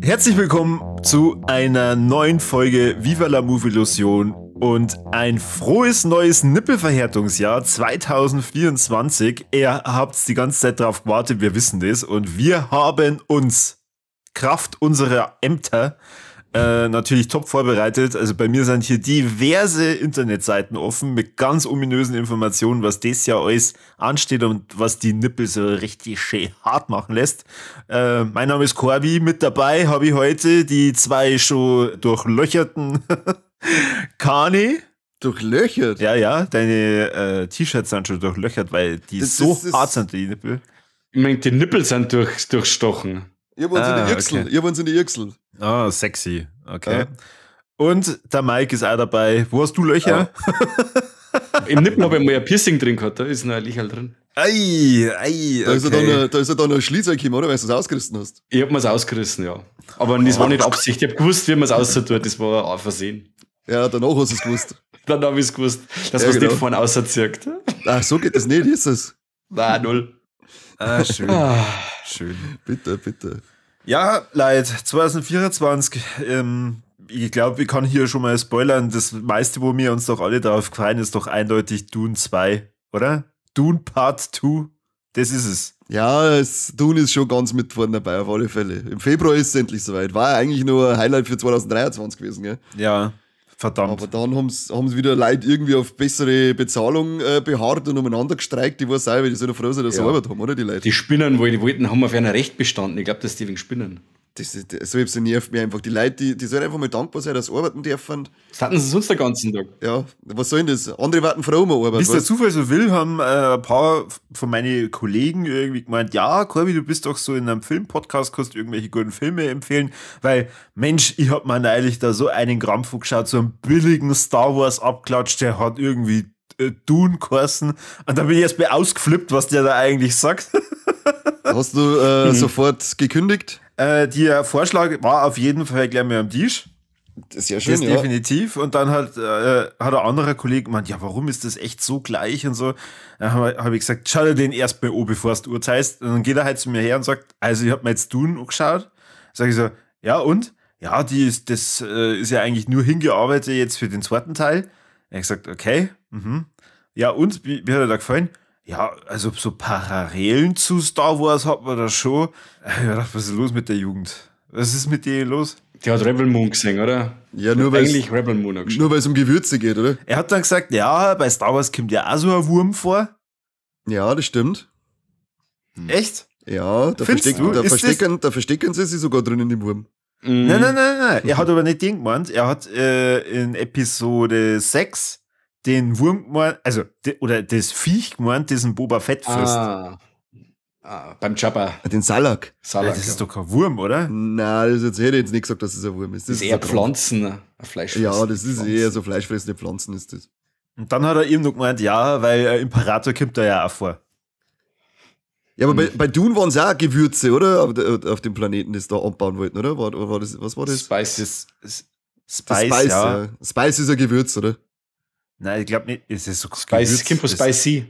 Herzlich willkommen zu einer neuen Folge Viva la Movilusion und ein frohes neues Nippelverhärtungsjahr 2024. Ihr habt die ganze Zeit drauf gewartet, wir wissen das. Und wir haben uns Kraft unserer Ämter natürlich top vorbereitet. Also bei mir sind hier diverse Internetseiten offen mit ganz ominösen Informationen, was das Jahr alles ansteht und was die Nippel so richtig schön hart machen lässt. Mein Name ist Corby, mit dabei habe ich heute die zwei schon durchlöcherten Kani. Durchlöchert? Ja, ja, deine T-Shirts sind schon durchlöchert, weil die das, so das, hart sind, die Nippel. Ich meine, die Nippel sind durchstochen. Ihr wollt in die Irksel. Okay. Ihr wollt in die Irksel. Ah, sexy. Okay. Ja. Und der Mike ist auch dabei. Wo hast du Löcher? Ja. Im Nippel habe ich mal ein Piercing drin gehabt. Da ist noch ein Löcherl drin. Ei, ei. Okay. Da ist ja dann ein Schlitzer gekommen, oder? Weil du es ausgerissen hast. Ich hab mir's ausgerissen, ja. Aber das war nicht Absicht. Ich hab gewusst, wie man es auszutut. Das war ein Versehen. Ja, danach hast du es gewusst. Dann hab ich's gewusst, dass ja, man es nicht vorne auserzieht. Ach, so geht das nicht, ist es? Nein, null. Ah, schön. Schön. Bitte, bitte. Ja, Leute, 2024, ich glaube, ich kann hier schon mal spoilern, das meiste, wo wir uns doch alle darauf freuen, ist doch eindeutig Dune 2, oder? Dune Part 2, das ist es. Ja, Dune ist schon ganz mit vorne dabei, auf alle Fälle. Im Februar ist es endlich soweit. War ja eigentlich nur ein Highlight für 2023 gewesen, gell? Ja. Verdammt. Aber dann haben sie wieder Leute irgendwie auf bessere Bezahlung beharrt und umeinander gestreikt. Ich weiß auch, weil die so froh sind, dass sie Arbeit haben, oder? Die Leute. Die Spinnen, wo die wollten, haben auf einer Recht bestanden. Ich glaube, dass die wegen Spinnen. Das so nervt mich einfach. Die Leute, die sollen einfach mal dankbar sein, dass sie arbeiten dürfen. Das hatten sie sonst den ganzen Tag. Ja, was soll denn das? Andere warten froh um Arbeit. Wie es der Zufall so will, haben ein paar von meinen Kollegen irgendwie gemeint, ja, Corby, du bist doch so in einem Film-Podcast, kannst du irgendwelche guten Filme empfehlen, weil, Mensch, ich hab mir neulich da so einen Krampf geschaut, so einen billigen Star Wars-Abklatsch, der hat irgendwie Dune geheißen. Und da bin ich erst mal ausgeflippt, was der da eigentlich sagt. Hast du sofort gekündigt? Der Vorschlag war auf jeden Fall gleich mal am Tisch. Sehr schön, das ja. Definitiv. Und dann hat ein anderer Kollege gemeint, ja, warum ist das echt so gleich und so. Dann hab ich gesagt, schau dir den erst mal an, bevor du urteilst. Und dann geht er halt zu mir her und sagt, also ich hab mir jetzt Dune angeschaut. Sag ich so, ja und? Ja, das ist ja eigentlich nur hingearbeitet jetzt für den zweiten Teil. Er hat gesagt, okay, mhm. Ja und, wie hat er da gefallen? Ja, also so Parallelen zu Star Wars hat man da schon. Ich hab gedacht, was ist los mit der Jugend? Was ist mit denen los? Die hat Rebel Moon gesehen, oder? Ja, nur weil es Rebel Moon angeschaut. Nur weil es um Gewürze geht, oder? Er hat dann gesagt, ja, bei Star Wars kommt ja auch so ein Wurm vor. Ja, das stimmt. Echt? Ja, da verstecken sie sich sogar drin in dem Wurm. Mhm. Nein, nein, nein, nein. Er hat aber nicht den gemeint. Er hat in Episode 6 den Wurm gemeint, also, oder das Viech gemeint, diesen Boba Fett frisst. Ah, beim Jabba. Den Salak. Salak, ja, das ist doch kein Wurm, oder? Nein, das hätte ich jetzt nicht gesagt, dass es ein Wurm ist. Das ist eher Pflanzen, Fleischfressende. Ja, das ist eher so fleischfressende Pflanzen, ist das. Und dann hat er eben noch gemeint, ja, weil Imperator kommt da ja auch vor. Ja, aber bei Dune waren es auch Gewürze, oder? Auf dem Planeten, das da anbauen wollten, oder? War das, was war das? Spice. Spice, ja. Spice ist ein Gewürz, oder? Nein, ich glaube nicht. Es ist so Spice, kommt von Spicy.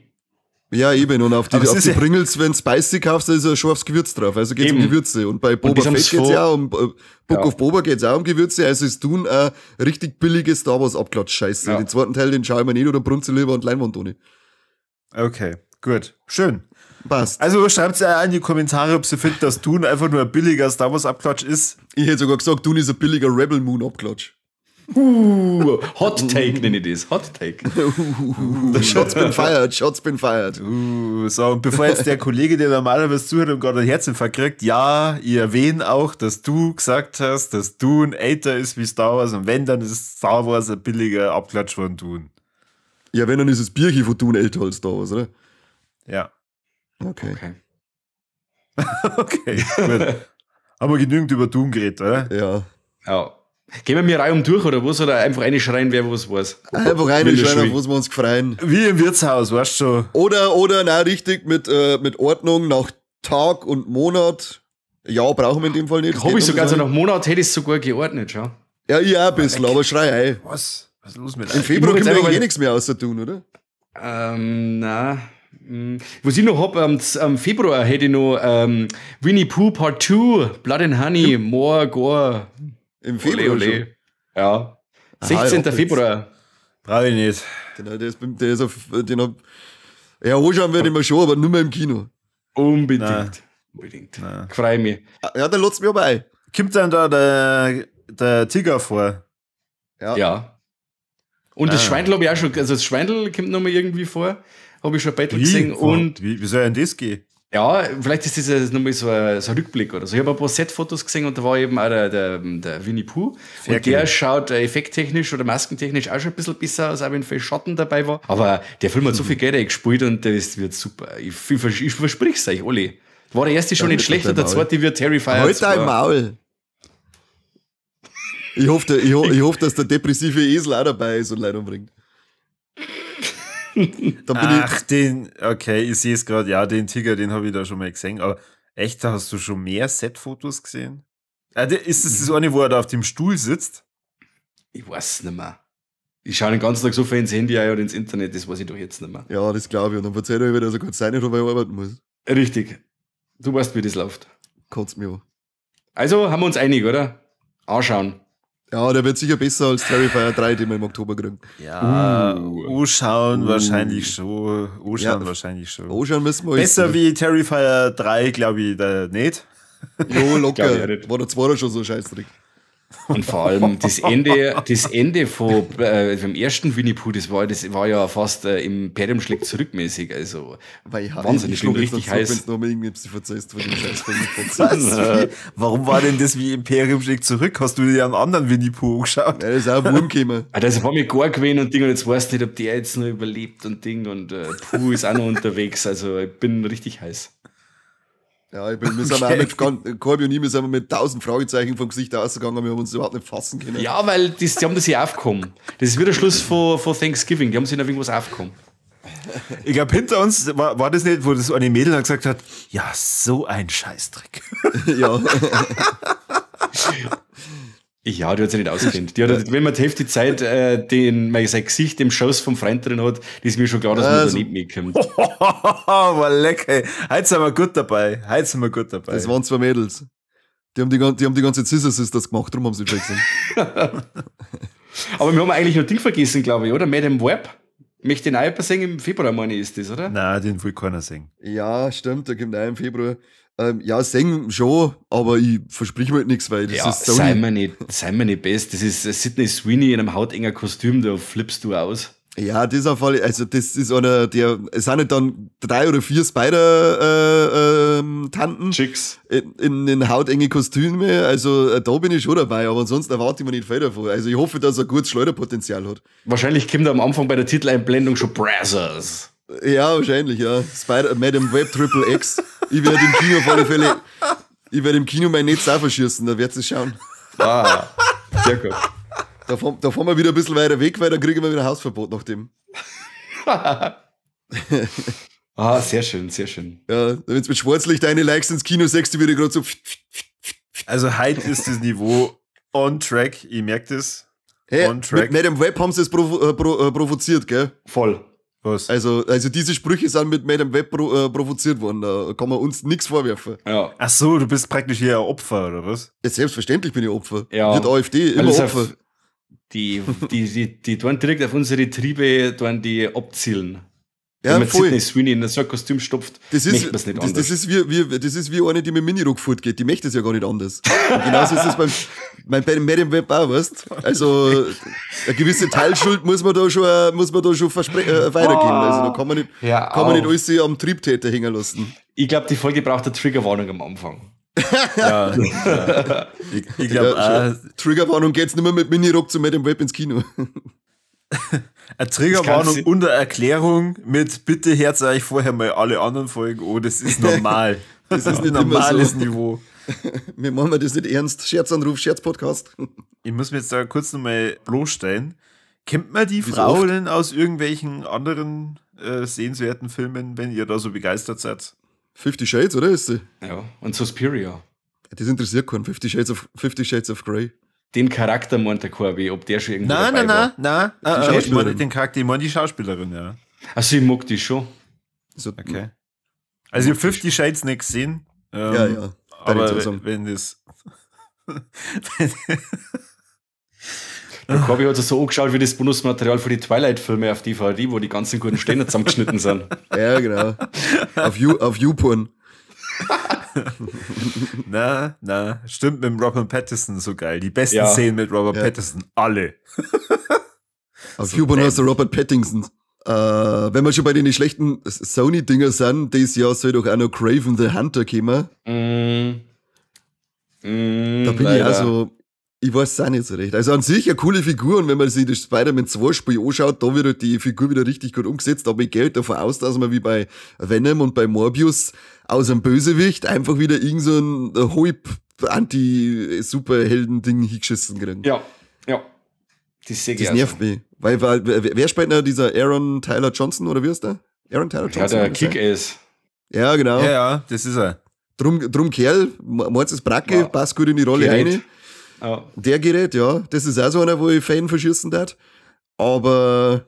Ja, eben. Und auf die Pringles, wenn Spicy kaufst, da ist ja scharfes Gewürz drauf. Also geht es um Gewürze. Und bei Boba Fett geht es ja auch um Book of Boba geht es auch um Gewürze. Also ist Dune ein richtig billiges Star Wars Abklatsch-Scheiße. Ja. Den zweiten Teil, den schaue ich mir nicht oder brunze lieber und Leinwand ohne. Okay, gut. Schön. Passt. Also schreibt ja in die Kommentare, ob sie findet, dass Dune einfach nur ein billiger Star Wars Abklatsch ist. Ich hätte sogar gesagt, Dune ist ein billiger Rebel Moon Abklatsch. Hot Take nenne ich das. Hot Take. The shots been fired, shots been fired. So, und bevor jetzt der Kollege, der normalerweise zuhört und gerade einen Herzinfarkt kriegt, ja, ich erwähne auch, dass du gesagt hast, dass Dune älter ist wie Star Wars und wenn, dann ist Star Wars ein billiger Abklatsch von Dune. Ja, wenn, dann ist das Bierchen von Dune älter als Star Wars, oder? Ja. Okay. Okay, gut. Haben wir genügend über Dune geredet, oder? Ja. Ja. Gehen wir mir reihum durch oder was? Oder einfach eine schreien, wer was weiß? Einfach eine schreien, auf was wir uns freuen. Wie im Wirtshaus, weißt du schon. Oder, nein, richtig, mit Ordnung nach Tag und Monat. Ja, brauchen wir in dem Fall nicht. Hab ich sogar, also nach Monat hätte ich es sogar geordnet, schau. Ja, ich auch ein bisschen, aber schrei ein. Was? Was ist los mit euch? Im Februar kommt eigentlich eh nichts mehr außer tun, oder? Nein. Was ich noch hab, am Februar hätte ich noch Winnie Pooh Part 2, Blood and Honey, More Gore. Im Februar ole, ole. Ja. 16. Februar. Brauche ich nicht. Genau, der ist auf, den hab, ja, anschauen werde ich mir schon, aber nur mehr im Kino. Unbedingt. Nein. Unbedingt. Ich freue mich. Ja, dann lot's mich aber ein. Kommt dann da der Tiger vor? Ja. Ja. Und das Schweindel habe ich auch schon, also das Schweindel kommt nochmal irgendwie vor. Habe ich schon bei gesehen. Und wie soll denn das gehen? Ja, vielleicht ist das jetzt nochmal so ein Rückblick oder so. Ich habe ein paar Set-Fotos gesehen und da war eben auch der Winnie Pooh. Und der schaut effekttechnisch oder maskentechnisch auch schon ein bisschen besser aus, auch wenn viel Schatten dabei war. Aber der Film hat so viel Geld eingespielt und das wird super. Ich versprich es euch, Olli. War der erste schon nicht schlecht und der zweite wird Terrifier. Halt dein Maul! Ich hoffe, dass der depressive Esel auch dabei ist und Leute umbringt. Ach, den, okay, ich sehe es gerade, ja, den Tiger, den habe ich da schon mal gesehen, aber echt, da hast du schon mehr Set-Fotos gesehen? Ist das das eine, wo er da auf dem Stuhl sitzt? Ich weiß nicht mehr. Ich schaue den ganzen Tag so viel ins Handy oder ins Internet, das weiß ich doch jetzt nicht mehr. Ja, das glaube ich. Und dann verzeiht er wieder, dass er keine Zeit nicht hat, weil er arbeiten muss. Richtig. Du weißt, wie das läuft. Kotzt mir an. Also, haben wir uns einig, oder? Anschauen. Ja, der wird sicher besser als Terrifier 3, den wir im Oktober kriegen. Ja, anschauen wahrscheinlich schon. Anschauen wahrscheinlich schon. Anschauen müssen wir. Besser wie Terrifier 3, glaube ich, da nicht. Jo, locker. War der zweite schon so scheißdreck. Und vor allem das Ende vom ersten Winnie Pooh, das war ja fast Imperium schlägt zurück mäßig. Also wahnsinnig, ich bin richtig heiß. Warum war denn das wie Imperium schlägt zurück? Hast du dir einen anderen Winnie Pooh angeschaut? Ja, das ist auch ein Wurm gekommen. Ah, das war mir gar gewesen und Ding, und jetzt weißt du nicht, ob der jetzt noch überlebt und Ding, und Pooh ist auch noch unterwegs. Also ich bin richtig heiß. Ja, wir sind auch mit Corby und ich, wir sind mit 1000 Fragezeichen vom Gesicht ausgegangen, wir haben uns überhaupt nicht fassen können. Ja, weil die haben das ja aufgekommen. Das ist wieder der Schluss von Thanksgiving, die haben sich noch irgendwas aufgekommen. Ich glaube, hinter uns war das nicht, wo das eine Mädel dann gesagt hat, ja, so ein Scheißdreck. Ja. Ja, die hat sich nicht auskennt. Die hat, wenn man die Hälfte Zeit sein Gesicht im Schoß vom Freund drin hat, ist mir schon klar, dass man da nicht mitkommt. War lecker. Heute sind wir gut dabei. Das waren zwei Mädels. Die haben die ganze Scissor Sisters gemacht, darum haben sie vergessen. Aber wir haben eigentlich noch Ding vergessen, glaube ich, oder? Madame Web? Möchte den auch singen im Februar, meine ich, ist das, oder? Nein, den will keiner singen. Ja, stimmt, der kommt auch im Februar. Ja, singen schon, aber ich versprich mir halt nichts, weil das ja, ist so. Sei mir nicht best. Das ist Sydney Sweeney in einem hautengen Kostüm, da flippst du aus. Ja, das auf alle, also das ist einer, der, es sind nicht dann 3 oder 4 Spider-Tanten. Chicks. In hautenge Kostüme, also da bin ich schon dabei, aber ansonsten erwarte ich mir nicht viel davon. Also ich hoffe, dass er gutes Schleuderpotenzial hat. Wahrscheinlich kommt am Anfang bei der Titeleinblendung schon Brazzers. Ja, wahrscheinlich, ja. Spider, Madame Web Triple X. Ich werde im Kino auf alle Fälle, ich werde im Kino mein Netz auch verschießen, da werdet ihr schauen. Ah, sehr gut. Da fahren wir wieder ein bisschen weiter weg, weil dann kriegen wir wieder Hausverbot nach dem. Ah, sehr schön, sehr schön. Ja, wenn du mit Schwarzlicht eine likest ins Kino, sagst du wieder gerade so. Also heute ist das Niveau on track, ich merke das. Hey, on track. Mit Madame Web haben sie es provoziert, gell? Voll. Was? Also diese Sprüche sind mit Madame Web provoziert worden, da kann man uns nichts vorwerfen. Ja. Ach so, du bist praktisch hier ein Opfer, oder was? Ja, selbstverständlich bin ich Opfer. Ja. Wird AfD immer Opfer. Die tun direkt auf unsere Triebe, tun die abzielen. Ja, wenn man voll. Sydney Sweeney in so ein Kostüm stopft, das ist, möchte man es nicht anders. Das ist wie eine, die mit Minirock fortgeht. Die möchte es ja gar nicht anders. Und genauso ist es beim Madame Web auch, weißt? Also, eine gewisse Teilschuld muss man da schon weitergeben. Also, da kann man nicht, alles am Triebtäter hängen lassen. Ich glaube, die Folge braucht eine Triggerwarnung am Anfang. Ja, ja. Ich glaube, ja, Triggerwarnung geht's nicht mehr mit Minirock zu Madame Web ins Kino. Eine Triggerwarnung und eine Erklärung mit bitte hört euch vorher mal alle anderen Folgen an, das ist normal. Das ist nicht normales immer so. Niveau. Wir machen das nicht ernst. Scherzanruf, Scherzpodcast. Ich muss mir jetzt da kurz nochmal bloßstellen. Kennt man die Frau denn aus irgendwelchen anderen sehenswerten Filmen, wenn ihr da so begeistert seid? 50 Shades, oder ist sie? Ja, und Suspiria. Das interessiert keinen. 50 Shades of Grey. Den Charakter meint der Corby, ob der schon irgendwo nein, dabei war. Nein, nein, ich meine nicht den Charakter, ich meine die Schauspielerin, ja. Also ich mag die schon. So, okay. Also ich habe 50 Shades nicht gesehen. Ja, ja. Aber wenn das... Der Corby hat sich so angeschaut wie das Bonusmaterial für die Twilight-Filme auf DVD, wo die ganzen guten Sterne zusammengeschnitten sind. Ja, genau. Auf YouPorn. Na, stimmt, mit dem Robert Pattinson so geil. Die besten Szenen mit Robert Pattinson, alle. Auf so YouPorn heißt der Robert Pattinson. Wenn wir schon bei den schlechten Sony-Dinger sind, dieses Jahr soll doch auch noch Kraven the Hunter kommen. Da bin leider. Ich auch so, ich weiß es auch nicht so recht. Also an sich eine coole Figur, und wenn man sich das Spider-Man 2 Spiel anschaut, da wird halt die Figur wieder richtig gut umgesetzt, aber ich gehe davon aus, dass man wie bei Venom und bei Morbius aus einem Bösewicht einfach wieder irgend so ein halb Anti-Superhelden-Ding hingeschissen kriegen. Ja, ja. Das, das nervt mich. Weil wer spielt denn dieser Aaron Tyler Johnson, oder wie ist der? Aaron Tyler Johnson? Ja, der Kick-Ass. Ja, genau. Ja, ja, das ist er. Drum Kerl, meins ist Bracke, passt gut in die Rolle rein. Ja. Der Gerät, ja, das ist auch so einer, wo ich Fan verschießen darf. Aber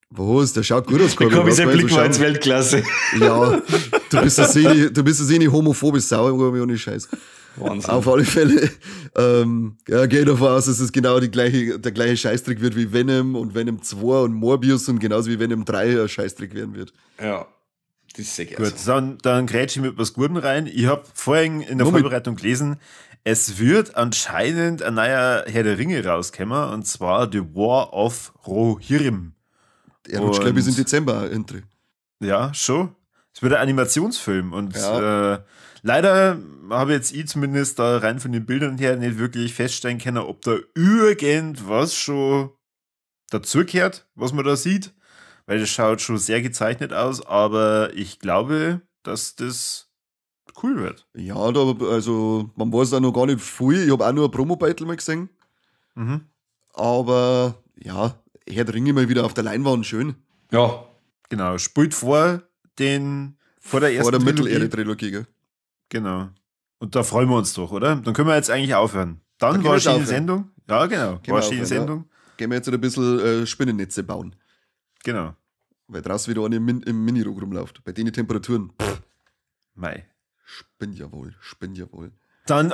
was, der schaut gut aus, Corby. Der Corby, sein Blick war jetzt Weltklasse. Ja, du bist eine homophobe Sau, ohne Scheiß. Wahnsinn. Auf alle Fälle, ja, gehe davon aus, dass es genau der gleiche Scheißtrick wird wie Venom und Venom 2 und Morbius und genauso wie Venom 3 ein Scheißtrick werden wird. Ja, das ist sehr geil. Gut, dann grätsche ich mit was Gutem rein. Ich habe vorhin in der Vorbereitung gelesen, es wird anscheinend ein neuer Herr der Ringe rauskommen, und zwar The War of Rohirrim. Der rutscht, glaube ich, bis im Dezember entry. Ja, schon. Es wird ein Animationsfilm und leider habe jetzt ich zumindest da rein von den Bildern her nicht wirklich feststellen können, ob da irgendwas schon dazugehört, was man da sieht, weil das schaut schon sehr gezeichnet aus, aber ich glaube, dass das cool wird. Ja, da, also man weiß da noch gar nicht viel. Ich habe auch nur ein Promo-Beitel mal gesehen. Mhm. Aber ja, Herr der Ringe mal wieder auf der Leinwand, schön. Ja. Genau, spielt vor der ersten Vor der Mittelerde-Trilogie, gell? Genau. Und da freuen wir uns doch, oder? Dann können wir jetzt eigentlich aufhören. Dann war eine schöne Sendung. Ja, genau. War eine schöne Sendung. Ja. Gehen wir jetzt ein bisschen Spinnennetze bauen. Genau. Weil draußen wieder einer im Minirock rumläuft. Bei den Temperaturen. Pff. Mei. Spinn ja wohl. Dann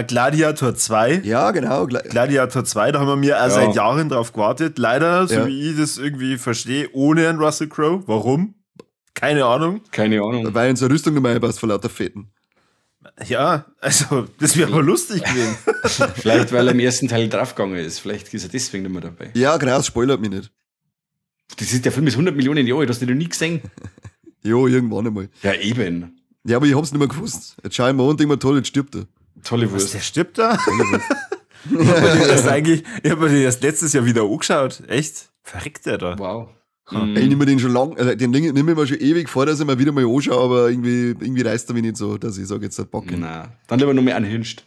Gladiator 2. Ja, genau. Gladiator 2, da haben wir mir auch seit Jahren drauf gewartet. Leider, so wie ich das irgendwie verstehe, ohne einen Russell Crowe. Warum? Keine Ahnung. Keine Ahnung. Weil unsere Rüstung nicht mehr passt vor lauter Fetten. Ja, also, das wäre aber lustig gewesen. Vielleicht, weil er im ersten Teil draufgegangen ist. Vielleicht ist er deswegen nicht mehr dabei. Ja, genau, das spoilert mich nicht. Der Film ist 100 Millionen Jahre, das hast du noch nie gesehen. Jo, irgendwann einmal. Ja, eben. Ja, aber ich hab's nicht mehr gewusst. Jetzt schau ich mir an und denk mir, toll, jetzt stirbt er. Tolle Wurst. Was, der stirbt da? Tolle Wurst. Ich hab mir den erst letztes Jahr wieder angeschaut. Echt? Verreckt der da. Wow. Mhm. Ich nehme mir den schon lang, also den nehme ich mir schon ewig vor, dass ich mir wieder mal anschaue, aber irgendwie reißt er mich nicht so, dass ich sage, jetzt Bock. Na, dann lieber nur mehr anhinscht.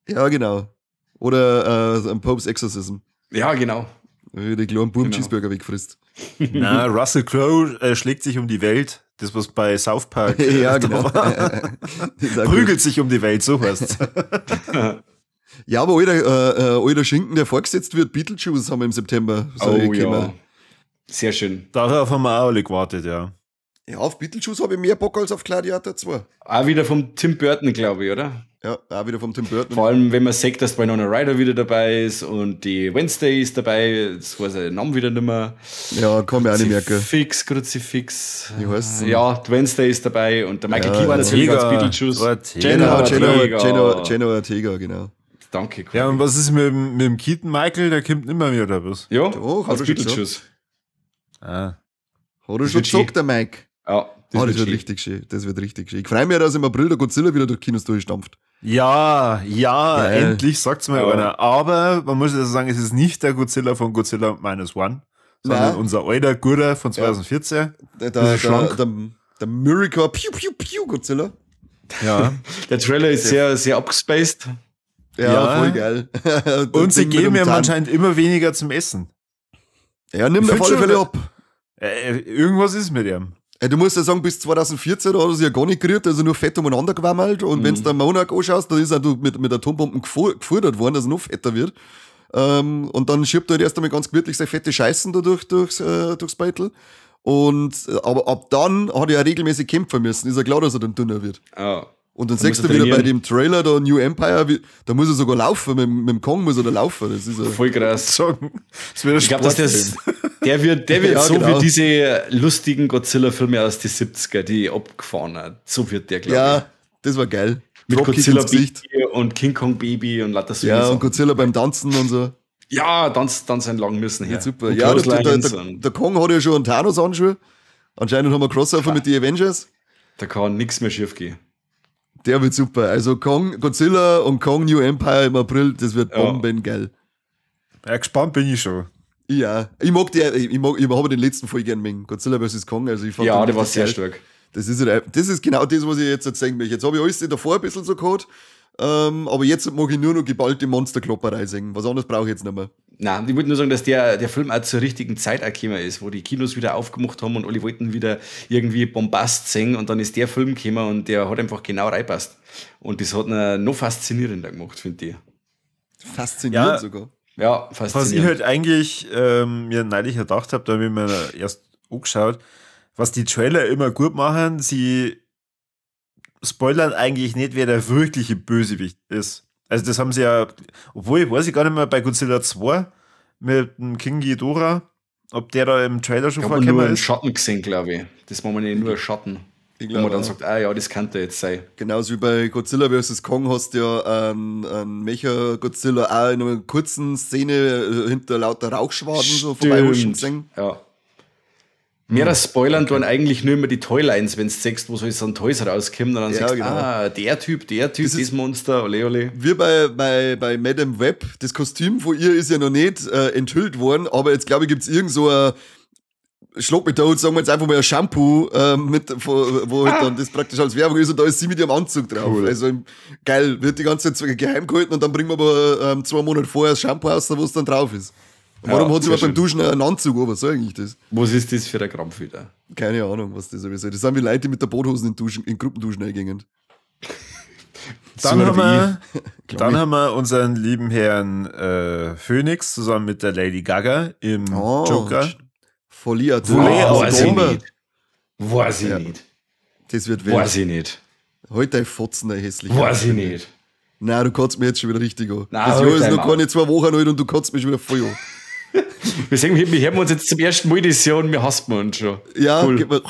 Ja, genau. Oder ein Pope's Exorcism. Ja, genau. Wie die kleinen Buben Cheeseburger wegfrisst. Na, Russell Crowe schlägt sich um die Welt. Das, was bei South Park ja, genau. Prügelt sich um die Welt, so heißt's. Ja, aber alter Schinken, der vorgesetzt wird, Beetlejuice haben wir im September. So oh ja. Sehr schön. Darauf haben wir auch alle gewartet, ja. Ja, auf Beetlejuice habe ich mehr Bock als auf Gladiator 2. Auch wieder vom Tim Burton, glaube ich, oder? Ja, auch wieder vom Tim Burton. Vor allem, wenn man sieht, dass Winona Ryder wieder dabei ist und die Wednesday ist dabei, das weiß ich den Namen wieder nicht mehr. Ja, kann mir auch nicht merken. Fix, Kruzifix. Wie heißt's? Ja, die Wednesday ist dabei und der Michael Keaton natürlich als Beetlejuice. Jenna Ortega, genau. Danke. Cool. Ja, und was ist mit dem Keaton Michael? Der kommt nicht mehr, oder was? Ja, doch, als Beetlejuice. Ah. Hat er schon gesagt, der Mike. Ja, das wird richtig schön. Das wird richtig schön. Ich freue mich, dass im April der Godzilla wieder durch Kinos durchstampft. Ja, ja, endlich sagt's mal einer. Aber man muss ja sagen, es ist nicht der Godzilla von Godzilla Minus One, sondern unser alter Guter von 2014. Ja. Der Miracle Piu Piu Piu Godzilla. Ja. Der Trailer ist sehr, sehr abgespaced. Ja, voll geil. Und sie geben ihm anscheinend immer weniger zum Essen. Ja, nimmt auf alle Fälle ab. Irgendwas ist mit ihm. Du musst ja sagen, bis 2014 da hat er sich ja gar nicht gerührt, also nur fett umeinander gewammelt. Und wenn du dann Monarch anschaust, dann ist er mit Atombomben gefordert worden, dass er noch fetter wird. Und dann schiebt er halt erst einmal ganz gemütlich seine fette Scheißen da durchs Beutel. Und, aber ab dann hat er ja regelmäßig kämpfen müssen. Ist ja klar, dass er dann dünner wird. Oh. Und dann siehst du wieder bei dem Trailer da New Empire, da muss er sogar laufen, mit dem Kong muss er da laufen. Das ist ja voll krass. Das wird ich glaube, dass der wird ja, so genau. Wie diese lustigen Godzilla-Filme aus den 70er, die abgefahren hat. So wird der, glaube ich. Ja, das war geil. Mit Dropkick Godzilla Baby und King Kong Baby und lauter so. Ja, und Godzilla beim Tanzen und so. Ja, tanzen entlang müssen her. Ja, super. Ja, der Kong hat ja schon einen Thanos-Handschuh. Anscheinend haben wir Crossover mit den Avengers. Da kann nichts mehr schief gehen. Der wird super. Also Kong, Godzilla und Kong New Empire im April, das wird bombengeil. Ja, gespannt bin ich schon. Ja, ich mag die, ich habe den letzten voll gern mögen. Godzilla vs. Kong, also ich fand ja, der war sehr stark. Das ist genau das, was ich jetzt erzählen möchte. Jetzt habe ich alles davor ein bisschen so gehabt, aber jetzt mag ich nur noch geballte Monsterklopperei singen. Was anderes brauche ich jetzt nicht mehr. Nein, ich wollte nur sagen, dass der Film auch zur richtigen Zeit auch gekommen ist, wo die Kinos wieder aufgemacht haben und alle wollten wieder irgendwie Bombast singen und dann ist der Film gekommen und der hat einfach genau reinpasst. Und das hat ihn noch faszinierender gemacht, finde ich. Faszinierend ja, sogar. Ja, faszinierend. Was ich halt eigentlich mir neulich gedacht habe, da habe ich mir erst angeschaut, was die Trailer immer gut machen, sie spoilern eigentlich nicht, wer der wirkliche Bösewicht ist. Also das haben sie ja, obwohl, ich weiß ich gar nicht mehr, bei Godzilla 2 mit dem King Ghidorah, ob der da im Trailer schon vorgekommen ist. Ich habe nur einen Schatten gesehen, glaube ich. Das war man nur ein Schatten. Ich glaub, wo man dann sagt, ah ja, das könnte jetzt sein. Genauso wie bei Godzilla vs. Kong hast du ja einen Mecha-Godzilla auch in einer kurzen Szene hinter lauter Rauchschwaden so vorbeihuschen gesehen. Ja. Mehr spoilern tun eigentlich nur immer die Toylines, wenn du siehst, wo so an Toys rauskommt und dann sagst du, genau. Ah, der Typ, das Monster, ole ole. Wir bei Madame Web, das Kostüm von ihr ist ja noch nicht enthüllt worden, aber jetzt glaube ich, gibt es irgend so ein Schlag mich tot, sagen wir jetzt einfach mal ein Shampoo, wo halt dann das praktisch als Werbung ist und da ist sie mit ihrem Anzug drauf. Cool. Also geil, wird die ganze Zeit geheim gehalten und dann bringen wir aber 2 Monate vorher das Shampoo raus, wo es dann drauf ist. Und warum hat sie aber beim Duschen einen Anzug an? Was soll eigentlich das? Was ist das für ein Krampf wieder? Keine Ahnung, was das sowieso ist. Das sind wie Leute, die mit der Boothosen in Gruppenduschen eingingen. Dann haben wir unseren lieben Herrn Phoenix zusammen mit der Lady Gaga im Joker. Folie à deux. Weiß ich nicht. Weiß ich nicht. Das wird wild. Weiß ich nicht. Heute dein Fotzen, dein hässlich. Weiß ich nicht. Nein, du kotzt mir jetzt schon wieder richtig an. Nein, das Jahr ist noch keine 2 Wochen alt und du kotzt mich schon wieder voll an. Wir sehen, wir hören uns jetzt zum ersten Mal das Jahr und wir hassen uns schon. Ja, cool. Gib mir.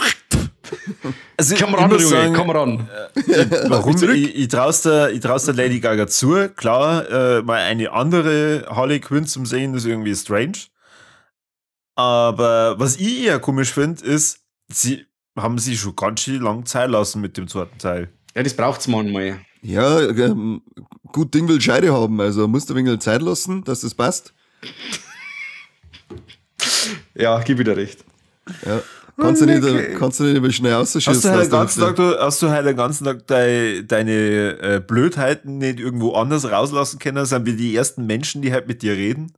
Also, komm ran, Junge, komm ran. Warum? Ich trau's der Lady Gaga zu. Klar, mal eine andere Harley Quinn zum Sehen ist irgendwie strange. Aber was ich eher komisch finde, ist, sie haben sich schon ganz schön lang Zeit lassen mit dem zweiten Teil. Ja, das braucht's manchmal. Ja, gut Ding will Scheide haben, also musst du ein wenig Zeit lassen, dass das passt. Ja, gib wieder recht. Ja. Kannst du nicht immer schnell rausschießen? Hast du halt den ganzen Tag deine Blödheiten nicht irgendwo anders rauslassen können? Sind wir die ersten Menschen, die halt mit dir reden?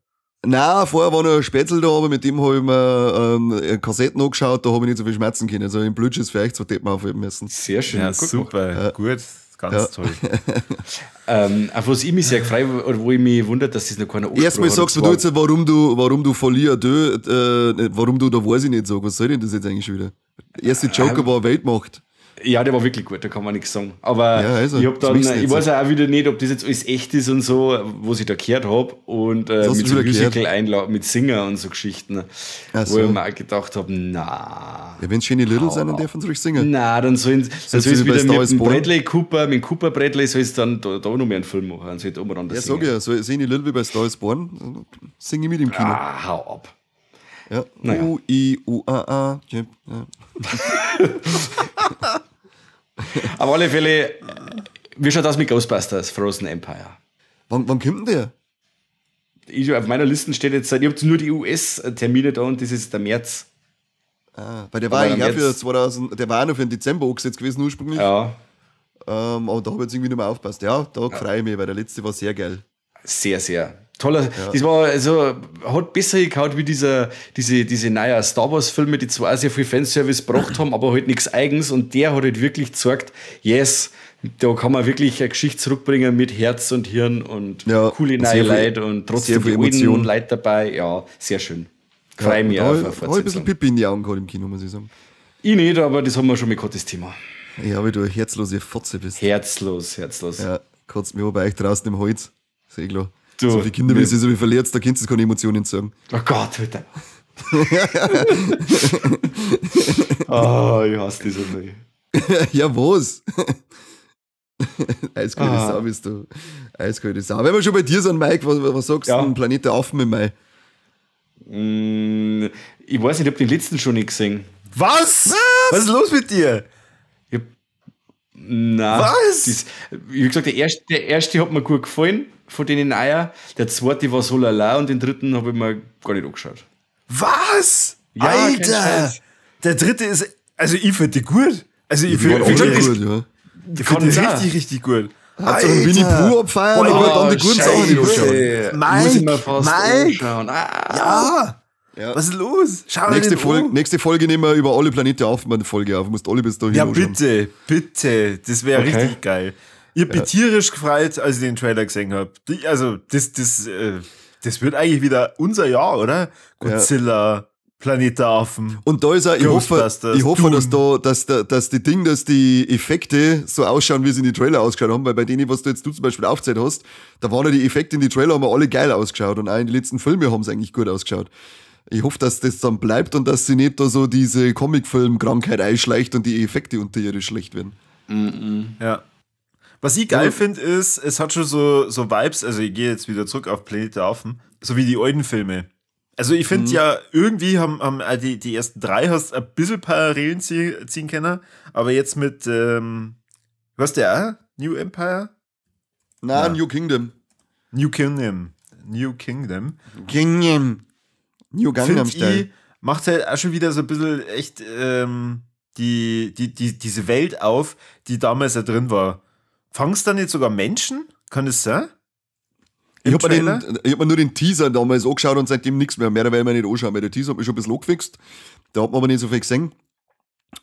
Nein, vorher war noch ein Spätzl da, aber mit dem habe ich mir Kassetten angeschaut, da habe ich nicht so viel Schmerzen können. Also im Blödschiss vielleicht so Deppen aufheben müssen. Sehr schön, ja, super, gut. Ganz toll. Auf was ich mich sehr gefreut oder wo ich mich wundert, dass das noch keiner angesprochen hat. Erstmal sagst du jetzt, warum du Folie à deux, warum du da weiß ich nicht so. Was soll denn das jetzt eigentlich schon wieder? Der erste Joker war Weltmacht. Ja, der war wirklich gut, da kann man nichts sagen. Aber ja, also, ich hab dann, ich weiß auch wieder nicht, ob das jetzt alles echt ist und so, was ich da gehört habe. Und mit so Musical-Einlagen, mit Singer und so Geschichten, so. Wo ich mir auch gedacht habe, na. Ja, wenn es schöne Little sind, dann dürfen sie ruhig singen. Na, dann sollen sie wieder mit dem Bradley Cooper, mit Cooper Bradley, soll es dann da noch mehr einen Film machen. Dann soll umeinander ja, sag ja, so Shiny Little wie bei Star is Born, singe ich mit im Kino. Ah, hau ab. Ja. Naja. U, I, U, A, A. Ja. Auf alle Fälle, wie schaut das mit Ghostbusters Frozen Empire? Wann kommt denn der? Auf meiner Liste steht jetzt, ich habe nur die US-Termine da und das ist der März. Ah, weil der war eigentlich auch für 2000, der war auch noch für den Dezember angesetzt gewesen ursprünglich. Ja. Aber da habe ich jetzt irgendwie nicht mehr aufgepasst. Ja, da freue ich mich, weil der letzte war sehr geil. Sehr, sehr. Toller. Ja. Das war, also, hat besser gekaut wie diese neuen Star Wars-Filme, die zwar auch sehr viel Fanservice gebracht haben, aber halt nichts Eigens. Und der hat halt wirklich gezeigt, yes, da kann man wirklich eine Geschichte zurückbringen mit Herz und Hirn und coole neue Leute und trotzdem die alten Leute dabei. Ja, sehr schön. Freue mich auf eine Fortsetzung. Ich ein bisschen Pipi in die Augen gehabt im Kino, muss ich sagen. Ich nicht, aber das haben wir schon mit das Thema. Ja, weil du eine herzlose Fotze bist. Herzlos, herzlos. Ja, kotzt mir bei euch draußen im Holz. Sehr klar. Du, so viele Kinder, wie sie so wie verletzt, da kannst du keine Emotionen sagen. Oh Gott, bitte. Oh, ich hasse dich so viel. Ja, was? Eiskalte Sau bist du. Eiskalte Sau. Wenn wir schon bei dir sind, Mike, was sagst du? Ja. Planet der Affen im Mai? Ich weiß nicht, ich habe den letzten schon nicht gesehen. Was? Was ist los mit dir? Nein. Was? Das, wie gesagt, der erste hat mir gut gefallen, von denen Eier. Der zweite war so lala und den dritten habe ich mir gar nicht angeschaut. Was? Ja, Alter! Der dritte ist, also ich finde die gut. Also ich finde gut, ja. Ich finde die richtig, richtig gut. Hat so einen Winnie Pooh abfeiern, aber dann die guten Sachen nicht anschauen. Mike, muss ich mir fast anschauen. Ah. Ja. Ja. Was ist los? Schau nächste Folge nehmen wir über alle Planeten auf, eine Folge auf. Du musst alle bis dahin anschauen. Bitte, bitte. Das wäre richtig geil. Ich hab mich tierisch gefreut, als ich den Trailer gesehen habe. Also, das wird eigentlich wieder unser Jahr, oder? Godzilla, Planet der Affen. Und da ist auch, ich hoffe, dass die Ding, dass die Effekte so ausschauen, wie sie in die Trailer ausgeschaut haben, weil bei denen, was du jetzt du zum Beispiel aufgezählt hast, da waren ja die Effekte in die Trailer haben alle geil ausgeschaut und auch in den letzten Filmen haben sie eigentlich gut ausgeschaut. Ich hoffe, dass das dann bleibt und dass sie nicht da so diese Comicfilm-Krankheit einschleicht und die Effekte unterirdisch schlecht werden. Mm-mm. Ja. Was ich geil finde, ist, es hat schon so Vibes, also ich gehe jetzt wieder zurück auf Planet der Affen, so wie die alten Filme. Also ich finde ja, irgendwie haben die ersten drei hast ein bisschen Parallelen ziehen können, aber jetzt mit, was der auch? New Empire? Nein, New Kingdom. New Kingdom. New Kingdom. Kingdom. New Gangnam Style. Macht halt auch schon wieder so ein bisschen echt diese Welt auf, die damals da drin war. Fangst dann jetzt sogar Menschen? Kann das sein? Ich hab mir nur den Teaser damals angeschaut und seitdem nichts mehr. Mehr werde ich mir nicht anschauen, weil der Teaser hat mich schon ein bisschen angefixt. Da hat man aber nicht so viel gesehen.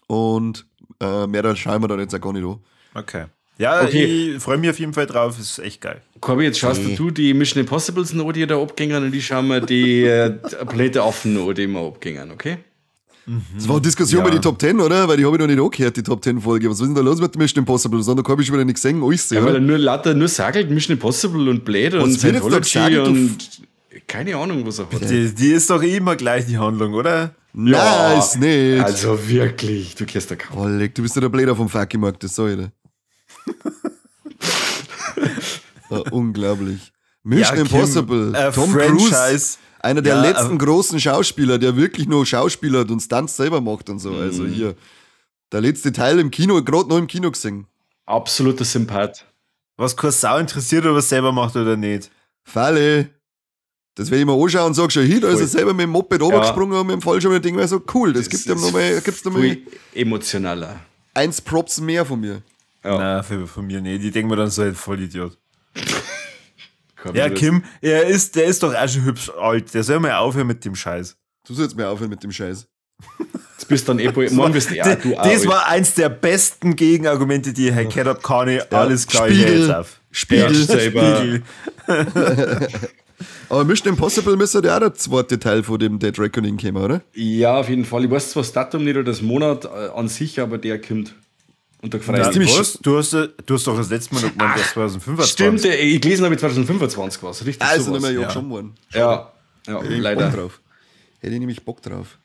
Und mehr schauen wir dann jetzt auch gar nicht an. Okay. Ja, okay. Ich freue mich auf jeden Fall drauf. Ist echt geil. Corby, jetzt schaust du die Mission Impossibles noch, die da abgängen, und ich schaue mir die Planet der Affen noch, die immer abgängen, okay? Mhm. Das war eine Diskussion bei die Top 10, oder? Weil die habe ich noch nicht angehört, die Top 10 Folge. Was ist denn da los mit Mission Impossible? Das hat Corby schon wieder nicht gesehen. Alles, ja, weil er nur lauter, nur sagelt Mission Impossible und Blade und Scientology und keine Ahnung, was er hat. Die ist doch immer gleich die Handlung, oder? Nein, ja, ist nicht. Also wirklich, du kennst da kaum. Oh, du bist ja der Bläder vom Fackelmarkt, das sag ich dir. Oh, unglaublich. Mission Impossible. Tom Cruise, einer der letzten großen Schauspieler, der wirklich nur Schauspieler und Stunts selber macht und so. Also hier, der letzte Teil im Kino, gerade noch im Kino gesehen. Absoluter Sympath. Was keine Sau interessiert, ob er es selber macht oder nicht. Falle. Das werde ich mir anschauen und sag schon, hier, da ist er selber mit dem Moped runtergesprungen und mit dem Fallschirm und denke mir so, cool, das gibt ihm nochmal, gibt's noch mal emotionaler. 1 Props mehr von mir. Ja. Nein, von mir nicht. Die denken mir dann so, ein Vollidiot. Ja, Kim, der ist doch auch schon hübsch alt. Der soll mal aufhören mit dem Scheiß. Du sollst mir aufhören mit dem Scheiß. Jetzt bist dann eh morgen bist du du auch. Das war eins der besten Gegenargumente, die ich gehört habe. Kann ich, alles klar, ich jetzt auf. Spiegel. Spiegel. Aber Mission Impossible müsste ja auch der zweite Teil von dem Dead Reckoning kommen, oder? Ja, auf jeden Fall. Ich weiß zwar das Datum nicht oder das Monat an sich, aber der kommt. Und da freue ich mich. Du hast doch das letzte Mal noch gemeint, dass 2025. Stimmt, ich gelesen habe 2025 war es, richtig. Also nicht mehr Jahr schon worden. Ja, ja, leider. Bock drauf. Hätte ich nämlich Bock drauf.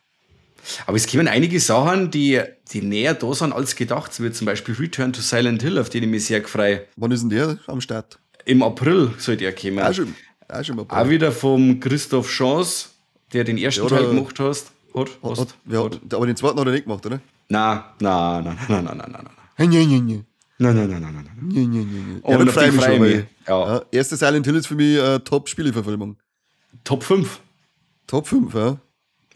Aber es kommen einige Sachen, die näher da sind als gedacht, so wie zum Beispiel Return to Silent Hill, auf den ich mich sehr freue. Wann ist denn der am Start? Im April soll der kommen. Auch schon im April. Auch wieder vom Christoph Chance, der den ersten Teil gemacht hat. Aber den zweiten hat er nicht gemacht, oder? Nein. Nein. Nein. Ja, dann freue ich mich schon. Ja. Erste Silent Hill ist für mich Top-Spieleverfilmung. Top 5. Top 5, ja.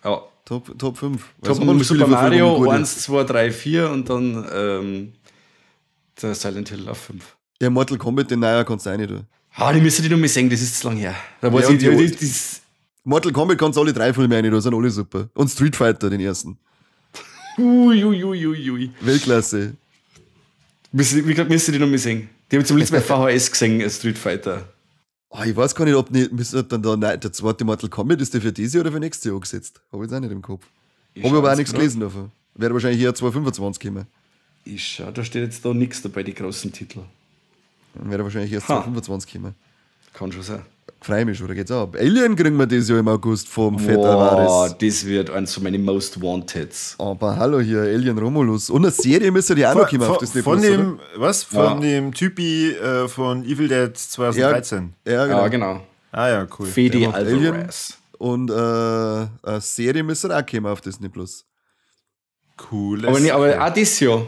Ja. Top 5. Top Super Mario 1, 2, 3, 4 und dann Der Silent Hill auf 5. Ja, Mortal Kombat, den neuen kannst du auch nicht tun. Ah, die müsste ich noch mal sehen, das ist zu lang her. Da weiß ja, ich, das Mortal Kombat kannst du alle 3 Filme rein, da sind alle super. Und Street Fighter, den ersten. Ui, ui, ui, ui, ui. Weltklasse. Wie gesagt, müsste ich noch mal sehen. Die habe ich zum letzten Mal VHS gesehen, Street Fighter. Oh, ich weiß gar nicht, ob nicht, dann da, nein, der zweite Mortal Kombat, ist der für dieses Jahr oder für nächstes Jahr angesetzt? Habe ich jetzt auch nicht im Kopf. Habe ich aber auch nichts gelesen davon. Wäre wahrscheinlich hier 2025 kommen. Ich schau, da steht jetzt da nichts dabei, die großen Titel. Wäre wahrscheinlich erst 2025 kommen. Kann schon sein. Freue mich schon, da geht's ab. Alien kriegen wir das Jahr im August vom Vetter Vares. Das wird eins von meinen Most Wanteds. Aber hallo hier, Alien Romulus. Und eine Serie müsste die auch noch kommen auf Disney Plus, dem, oder? Was? Von dem Typi von Evil Dead 2013. Ja, genau. Ja, genau. Ah ja, cool. Fede Alvarez. Und eine Serie müsste auch kommen auf Disney Plus. Cool. Aber, nee, aber auch das Jahr.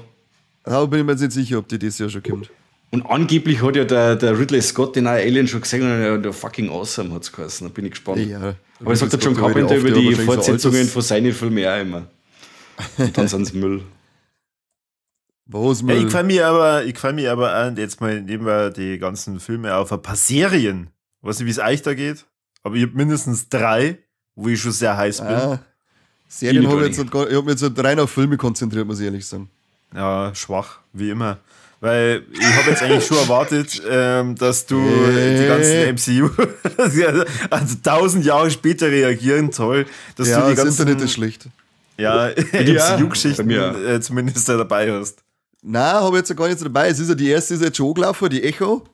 Da bin ich mir jetzt nicht sicher, ob die das Jahr schon kommt. Und angeblich hat ja der Ridley Scott den neuen Alien schon gesehen und der fucking awesome hat's geheißen. Da bin ich gespannt. Ja, aber es sagt der John Carpenter über die Fortsetzungen von seinen Filmen auch immer. Und dann sind's Müll. Was Müll? Ja, ich freue mich aber an, jetzt mal nehmen wir die ganzen Filme auf ein paar Serien. Ich weiß nicht, wie es euch da geht, aber ich habe mindestens 3, wo ich schon sehr heiß bin. Ah, Serien habe ich jetzt ich habe mich jetzt rein auf Filme konzentriert, muss ich ehrlich sagen. Ja, schwach, wie immer. Weil ich habe jetzt eigentlich schon erwartet, dass du die ganzen MCU, also 1000 Jahre später reagieren, toll. Dass ja, du die das ganzen, Internet ist schlecht. Ja, MCU-Geschichten zumindest da dabei hast. Nein, habe ich jetzt gar nicht dabei. Es ist ja die erste, ist jetzt schon angelaufen, die Echo.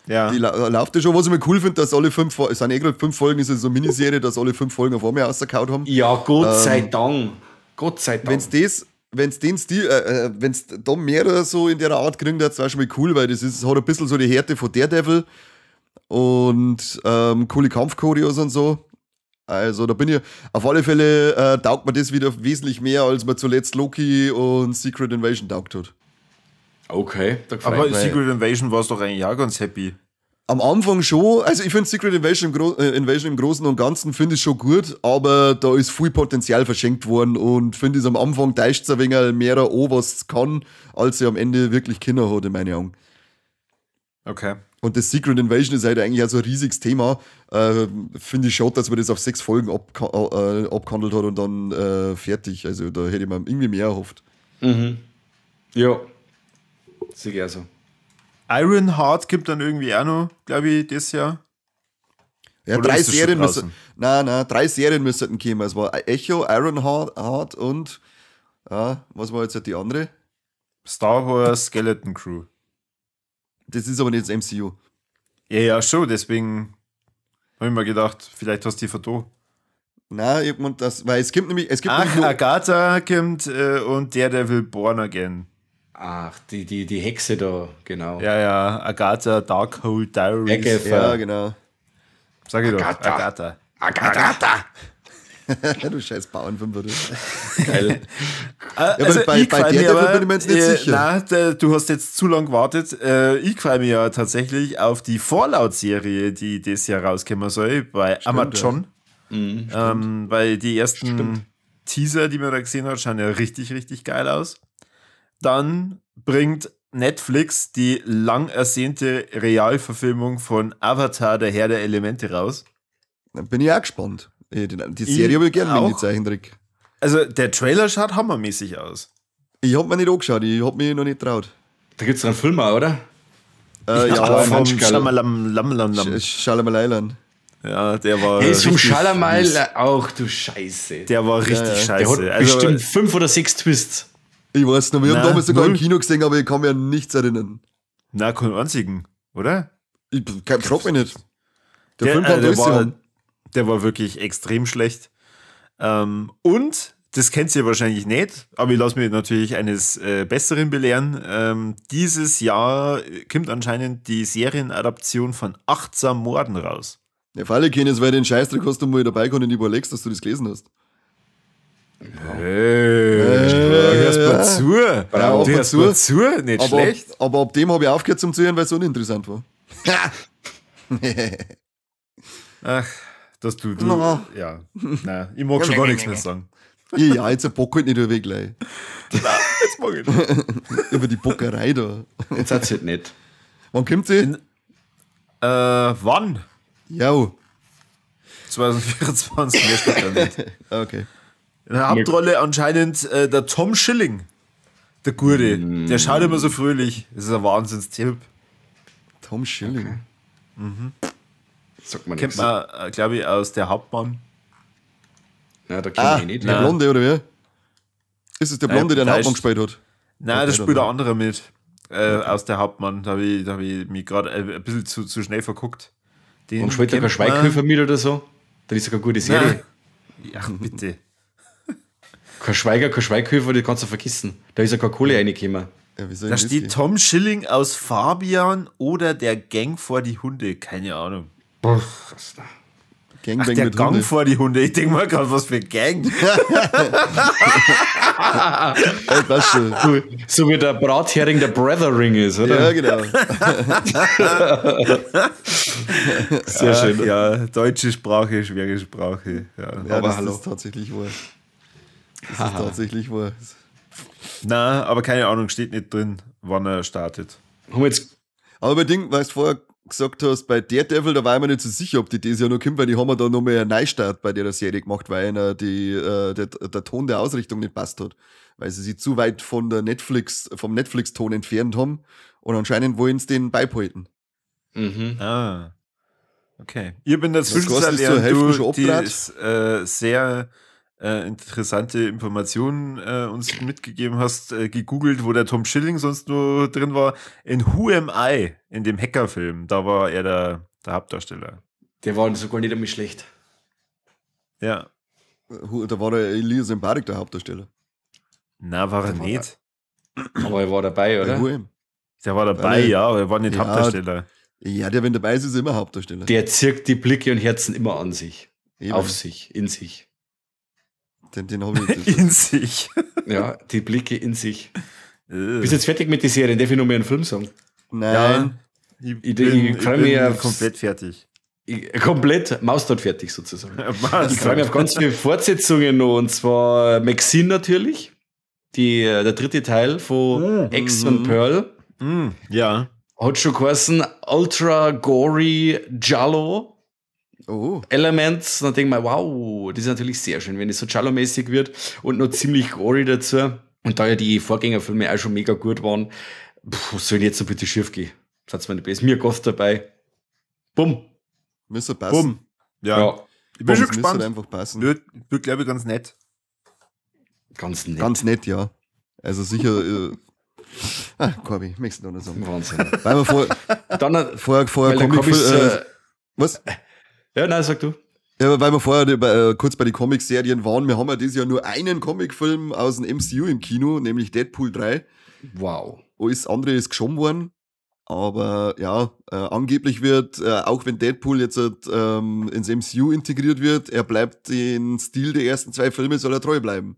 Ja. Die läuft ja schon. Was ich mir cool finde, dass alle 5, es sind eh gerade 5 Folgen, ist ja so eine Miniserie, dass alle 5 Folgen auf einmal rausgehauen haben. Ja, Gott sei Dank. Gott sei Dank. Wenn's den Stil, wenn's da mehrere so in der Art kriegen, das wäre schon mal cool, weil das ist, hat ein bisschen so die Härte von Daredevil und coole Kampfchoreos und so. Also da bin ich, auf alle Fälle taugt mir das wieder wesentlich mehr, als mir zuletzt Loki und Secret Invasion taugt hat. Okay. Da aber Secret Invasion war es doch eigentlich auch ganz happy. Am Anfang schon, also ich finde Secret Invasion im Großen und Ganzen finde ich schon gut, aber da ist viel Potenzial verschenkt worden und finde es am Anfang täuscht es ein wenig mehr an, was es kann, als sie am Ende wirklich Kinder hat, in meinen Augen. Okay. Und das Secret Invasion ist halt eigentlich auch so ein riesiges Thema. Finde ich schon, dass man das auf 6 Folgen abgehandelt hat und dann fertig. Also da hätte ich mir irgendwie mehr erhofft. Mhm. Ja. Sicher so. Ironheart gibt dann irgendwie auch noch, glaube ich, das Jahr. Ja, 3 Serien müssen. Nein, 3 Serien müssten kommen. Es war Echo, Ironheart und was war jetzt die andere? Star Wars Skeleton Crew. Das ist aber nicht das MCU. Ja, ja, schon, deswegen habe ich mir gedacht, vielleicht hast du die vertan. Nein, ich hab das, weil es gibt nämlich. Es gibt nämlich nur Agatha kommt und Daredevil Born Again. Ach, die Hexe da, genau. Ja, ja, Agatha, Darkhold Diaries. Agatha. Ja, genau. Sag ich doch, Agatha. Agatha. Du scheiß Bauernfünfer, du. Geil. Ja, also bei Daredevil bin ich mir jetzt nicht sicher. Nein, du hast jetzt zu lange gewartet. Ich freue mich ja tatsächlich auf die Fallout-Serie, die das Jahr rauskommen soll, bei stimmt, Amazon. Ja. Mhm, weil die ersten Teaser, die man da gesehen hat, schauen ja richtig, richtig geil aus. Dann bringt Netflix die lang ersehnte Realverfilmung von Avatar, der Herr der Elemente, raus. Da bin ich auch gespannt. Die Serie habe ich gerne mit dem Zeichentrick. Also der Trailer schaut hammermäßig aus. Ich hab mir nicht angeschaut, ich hab mich noch nicht traut. Da gibt's einen Film auch, oder? Ja, vom Shyamalan. Shyamalan. Ja, der war. Der ist vom Shyamalan auch, du Scheiße. Der war richtig scheiße. Der hat bestimmt 5 oder 6 Twists. Ich weiß noch, wir haben damals sogar im Kino gesehen, aber ich kann mir an nichts erinnern. Na, keinen einzigen, oder? Ich frag mich nicht. Der Film kann der war, der war wirklich extrem schlecht. Und, das kennt ihr wahrscheinlich nicht, aber ich lasse mich natürlich eines Besseren belehren. Dieses Jahr kommt anscheinend die Serienadaption von Achtsam Morden raus. Ja, für alle kennen es, weil den Scheißdreck hast du mal dabei können und überlegst, dass du das gelesen hast. Hey, du hörst mal zu. Ja, du hörst mal zu, nicht aber, schlecht. Aber ab dem habe ich aufgehört zum Zuhören, weil es uninteressant war. Ach, dass du no. Ja, nein, ich mag schon gar nichts mehr sagen. Ja, jetzt ein Bock halt nicht weg gleich. Jetzt mag ich nicht. Über die Bockerei da. Jetzt hat's halt nicht. Wann kommt sie? Wann? Ja. 2024, mehr steht da nicht. Okay. In der Hauptrolle anscheinend der Tom Schilling. Der Gute. Der schaut immer so fröhlich. Das ist ein Wahnsinnstipp. Tom Schilling. Okay. Mhm. Sagt man Kennt nichts. man, glaube ich, aus der Hauptmann. Na, da kennt ich nicht. Der Blonde, oder wer? Ist es der Blonde, der den Hauptmann gespielt hat? Nein, okay, da spielt ein anderer mit. Aus der Hauptmann. Da habe ich mich gerade ein bisschen zu schnell verguckt. Den und spielt da kein Schweighöfer mit oder so? Das ist sogar eine gute Serie. Nein. Ja, bitte. Kein Schweiger, kein Schweighöfer, das kannst du vergessen. Da ist ja keine Kohle reingekommen. Ja, da steht Tom Schilling aus Fabian oder der Gang vor die Hunde. Keine Ahnung. Gangbang. Ach, der mit Gang Hunde. vor die Hunde. Ich denke mal gerade, was für Gang. Das schon. So wie der Brathering der Brethering ist, oder? Ja, genau. Sehr schön. Ach, ja, deutsche Sprache, schwere Sprache. Ja, ja, aber das hallo. ist tatsächlich wahr. Das ist tatsächlich wahr. Na, aber keine Ahnung, steht nicht drin, wann er startet. Haben wir jetzt aber bei Ding, weil du vorher gesagt hast, bei Daredevil, da war ich mir nicht so sicher, ob die das ja noch kommt, weil die haben ja da nochmal einen Neustart bei der Serie gemacht, weil einer der Ton der Ausrichtung nicht passt hat. Weil sie sich zu weit von der Netflix, vom Netflix-Ton entfernt haben und anscheinend wollen sie den beibehalten. Mhm. Ah. Okay. Ich bin in der Zwischenzeit, während du die sehr interessante Informationen uns mitgegeben hast, gegoogelt, wo der Tom Schilling sonst nur drin war. In Who Am I, in dem Hackerfilm, da war er der Hauptdarsteller. Der war sogar nicht einmal schlecht. Ja. Da war der Elias Mbarek der Hauptdarsteller. Na, war er nicht. Aber er war dabei, oder? Der war dabei, ja, aber er war nicht Hauptdarsteller. Ja, der, wenn dabei ist, ist immer Hauptdarsteller. Der zirkt die Blicke und Herzen immer an sich. Eben. Auf sich, in sich. Den hab ich in sich. Ja, die Blicke in sich. Bist jetzt fertig mit der Serie? Darf ich noch mehr einen Film sagen? Nein. Ja, ich bin komplett fertig. Komplett Maustot fertig sozusagen. Ich freue mich auf ganz viele Fortsetzungen noch. Und zwar Maxine natürlich. Der dritte Teil von X und Pearl. Ja. Hat schon geheißen Ultra Gory Giallo. Oh. Elements, dann denke ich mir, wow, das ist natürlich sehr schön, wenn es so Giallo-mäßig wird und noch ziemlich gory dazu. Und da ja die Vorgängerfilme auch schon mega gut waren, was soll denn jetzt so bitte schief gehen? Satz mir nicht besser. Mir Goth dabei. Bumm. Müsste passen. Bumm. Ja. Ja. Ich bin schon Das gespannt. müsste einfach passen. Wird, glaube ich, ganz nett. Ganz nett. Ganz nett, ja. Also sicher. Corby, möchtest du noch sagen? Wahnsinn. Weil wir Dann, vorher weil der Comic, Comics, was? Ja, nein, sag du. Ja, weil wir vorher kurz bei den Comic-Serien waren, wir haben ja dieses Jahr nur einen Comicfilm aus dem MCU im Kino, nämlich Deadpool 3. Wow. Alles andere ist geschoben worden. Aber ja, angeblich wird, auch wenn Deadpool jetzt ins MCU integriert wird, er bleibt den Stil der ersten zwei Filme, soll er treu bleiben.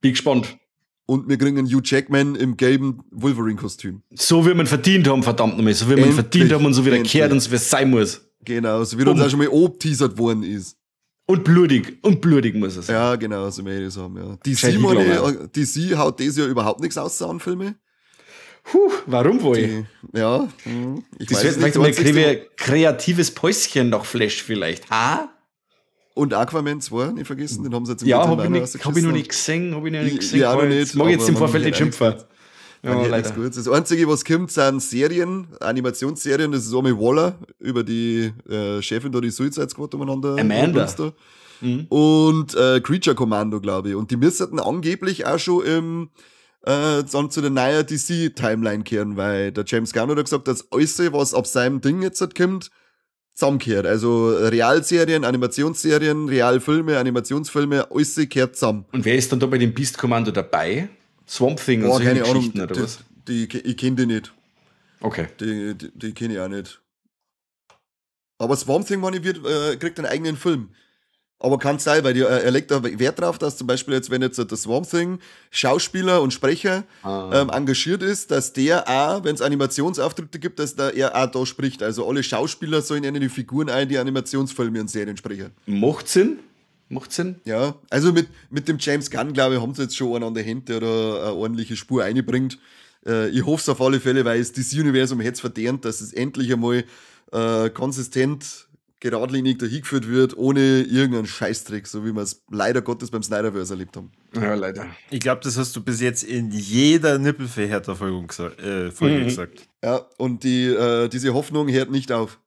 Bin gespannt. Und wir kriegen einen Hugh Jackman im gelben Wolverine-Kostüm. So wie man verdient haben, verdammt nochmal. So wie man verdient haben und so wie der kehrt und so wie es sein muss. Genau, so wie uns auch schon mal obteasert worden ist. Und blutig muss es sein. Ja, genau, so möchte ich es haben, ja. DC haut das ja überhaupt nichts aus an Filme. Puh, warum wohl? Ja, ich das weiß wird nicht. vielleicht mal ein kreatives Päuschen nach Flash vielleicht. Ha? Und Aquaman 2, nicht vergessen, den haben sie jetzt im Ja, hab ich noch nicht gesehen, hab ich noch nicht gesehen. Ich auch noch nicht. Mag jetzt im Vorfeld nicht schimpfen. Ja, leider. Gut. Das Einzige, was kommt, sind Serien, Animationsserien. Das ist einmal Waller über die Chefin da, die Suicide Squad umeinander. Amanda. Mhm. Und Creature Commando, glaube ich. Und die müssten angeblich auch schon dann zu der neuen DC-Timeline kehren, weil der James Gunn hat gesagt, dass alles, was ab seinem Ding jetzt kommt, zusammenkehrt. Also Realserien, Animationsserien, Realfilme, Animationsfilme, alles kehrt zusammen. Und wer ist dann da bei dem Beast Commando dabei? Swamp Thing und solche keine Ahnung, Geschichten oder was? Ich kenne die nicht. Okay. Die kenne ich auch nicht. Aber Swamp Thing, meine ich, kriegt einen eigenen Film. Aber kann sein, weil er legt da Wert drauf, dass zum Beispiel jetzt, wenn jetzt der Swamp Thing Schauspieler und Sprecher engagiert ist, dass der auch, wenn es Animationsauftritte gibt, dass da er auch da spricht. Also alle Schauspieler sollen in die Figuren ein, die Animationsfilme und Serien sprechen. Macht Sinn? Macht Sinn. Ja, also mit dem James Gunn, glaube ich, haben sie jetzt schon einen an der Hand, der da eine ordentliche Spur einbringt. Ich hoffe es auf alle Fälle, weil es das Universum hätte verdient, dass es endlich einmal konsistent, geradlinig dahingeführt wird, ohne irgendeinen Scheißtrick, so wie wir es leider Gottes beim Snyderverse erlebt haben. Ja, leider. Ich glaube, das hast du bis jetzt in jeder Nippelverhärter-Folge gesagt. Ja, und diese Hoffnung hört nicht auf.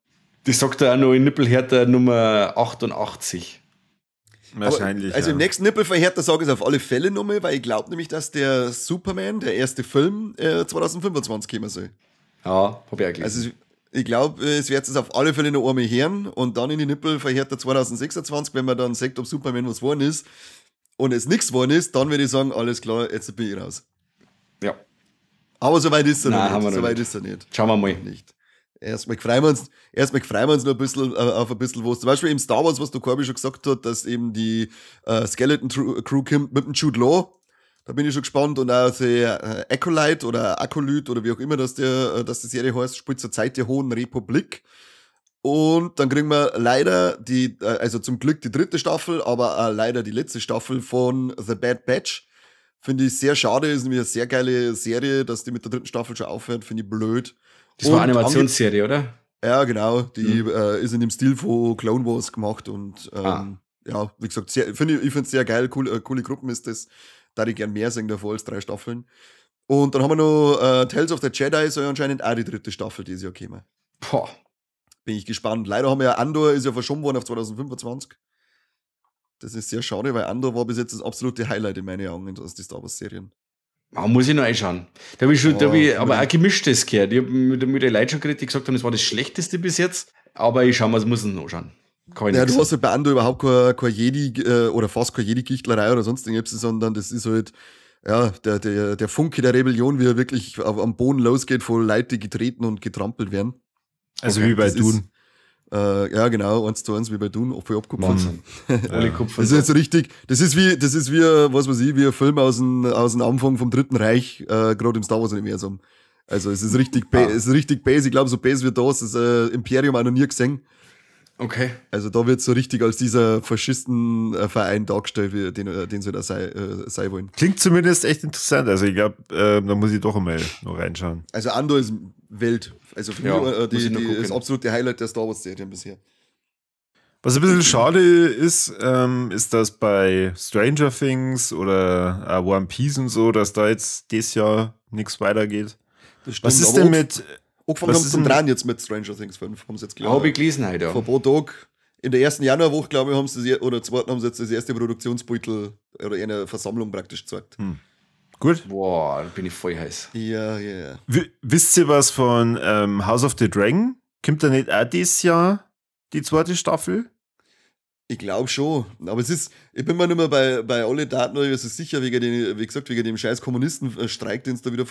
Die sagt er auch noch in Nippelhärter Nummer 88. Wahrscheinlich. Aber, also ja. Im nächsten Nippelverhärter sage ich es auf alle Fälle nochmal, weil ich glaube nämlich, dass der Superman, der erste Film, 2025 kommen soll. Ja, hab ich auch gelesen. Also ich glaube, es wird es auf alle Fälle noch einmal hören und dann in die Nippelverhärter 2026, wenn man dann sagt, ob Superman was geworden ist und es nichts geworden ist, dann würde ich sagen, alles klar, jetzt bin ich raus. Ja. Aber soweit ist er noch nicht. Soweit ist er nicht. Schauen wir mal. Nicht. Erstmal freuen wir uns noch ein bisschen auf ein bisschen was. Zum Beispiel im Star Wars, was der Corby schon gesagt hat, dass eben die Skeleton Crew kommt mit dem Jude Law. Da bin ich schon gespannt. Und auch die Acolyte oder Acolyte oder wie auch immer, dass die Serie heißt, spielt zur Zeit der Hohen Republik. Und dann kriegen wir leider also zum Glück die dritte Staffel, aber auch leider die letzte Staffel von The Bad Batch. Finde ich sehr schade, ist nämlich eine sehr geile Serie, dass die mit der dritten Staffel schon aufhört, finde ich blöd. Das war eine Animationsserie, oder? Ja, genau. Die ist in dem Stil von Clone Wars gemacht und ja, wie gesagt, ich finde es sehr geil. Coole Gruppen ist das. Da ich gern mehr sehen davor als 3 Staffeln. Und dann haben wir noch Tales of the Jedi, soll ja anscheinend auch die dritte Staffel dieses Jahr kommen. Boah. Bin ich gespannt. Leider haben wir ja Andor, ist ja verschoben worden auf 2025. Das ist sehr schade, weil Andor war bis jetzt das absolute Highlight in meinen Augen aus den Star Wars-Serien. Oh, muss ich noch einschauen. Da habe ich schon, aber auch gemischtes gehört. Ich habe mit den Leuten schon geredet, die gesagt haben, das war das Schlechteste bis jetzt. Aber ich schau mal, muss es noch anschauen. Kann ich ja, du hast halt bei Andor überhaupt keine Jedi oder fast keine Jedi-Gichtlerei oder sonst irgendwas, sondern das ist halt ja, der Funke der Rebellion, wie er wirklich am Boden losgeht, von Leuten, die getreten und getrampelt werden. Also okay, wie bei Dune. Ja, genau, 1:1 wie bei Dune, voll abgekupfert. Alle kupfert. Das ist jetzt richtig, das ist wie, was weiß ich, wie ein Film aus dem Anfang vom Dritten Reich, gerade im Star Wars-Universum. Also es ist richtig, es ist richtig base, ich glaube, so base wie das, das Imperium auch noch nie gesehen. Okay. Also da wird so richtig als dieser Faschistenverein dargestellt, wie den sie da sein wollen. Klingt zumindest echt interessant. Also ich glaube, da muss ich doch einmal noch reinschauen. Also Andor ist Welt. Also für mich die ist absolute Highlight der Star Wars-Serien bisher. Was ein bisschen schade ist, ist, dass bei Stranger Things oder One Piece und so, dass da jetzt dieses Jahr nichts weitergeht. Das stimmt, was ist denn mit... Angefangen haben sie zum Dran jetzt mit Stranger Things 5, haben sie jetzt gelesen. Habe ich gelesen heute, ja. Vor ein paar Tagen. In der ersten Januarwoche, glaube ich, haben sie das, oder zweiten haben sie jetzt das erste Produktionsbeutel oder eine Versammlung praktisch gezeigt. Hm. Gut. Boah, da bin ich voll heiß. Ja, ja, ja. Wisst ihr was von House of the Dragon? Kommt da nicht auch dieses Jahr die zweite Staffel? Ich glaube schon. Aber es ist, ich bin mir nicht mehr bei alle Daten so sicher, wegen den, wie gesagt, wegen dem scheiß Kommunistenstreik, den sie da wieder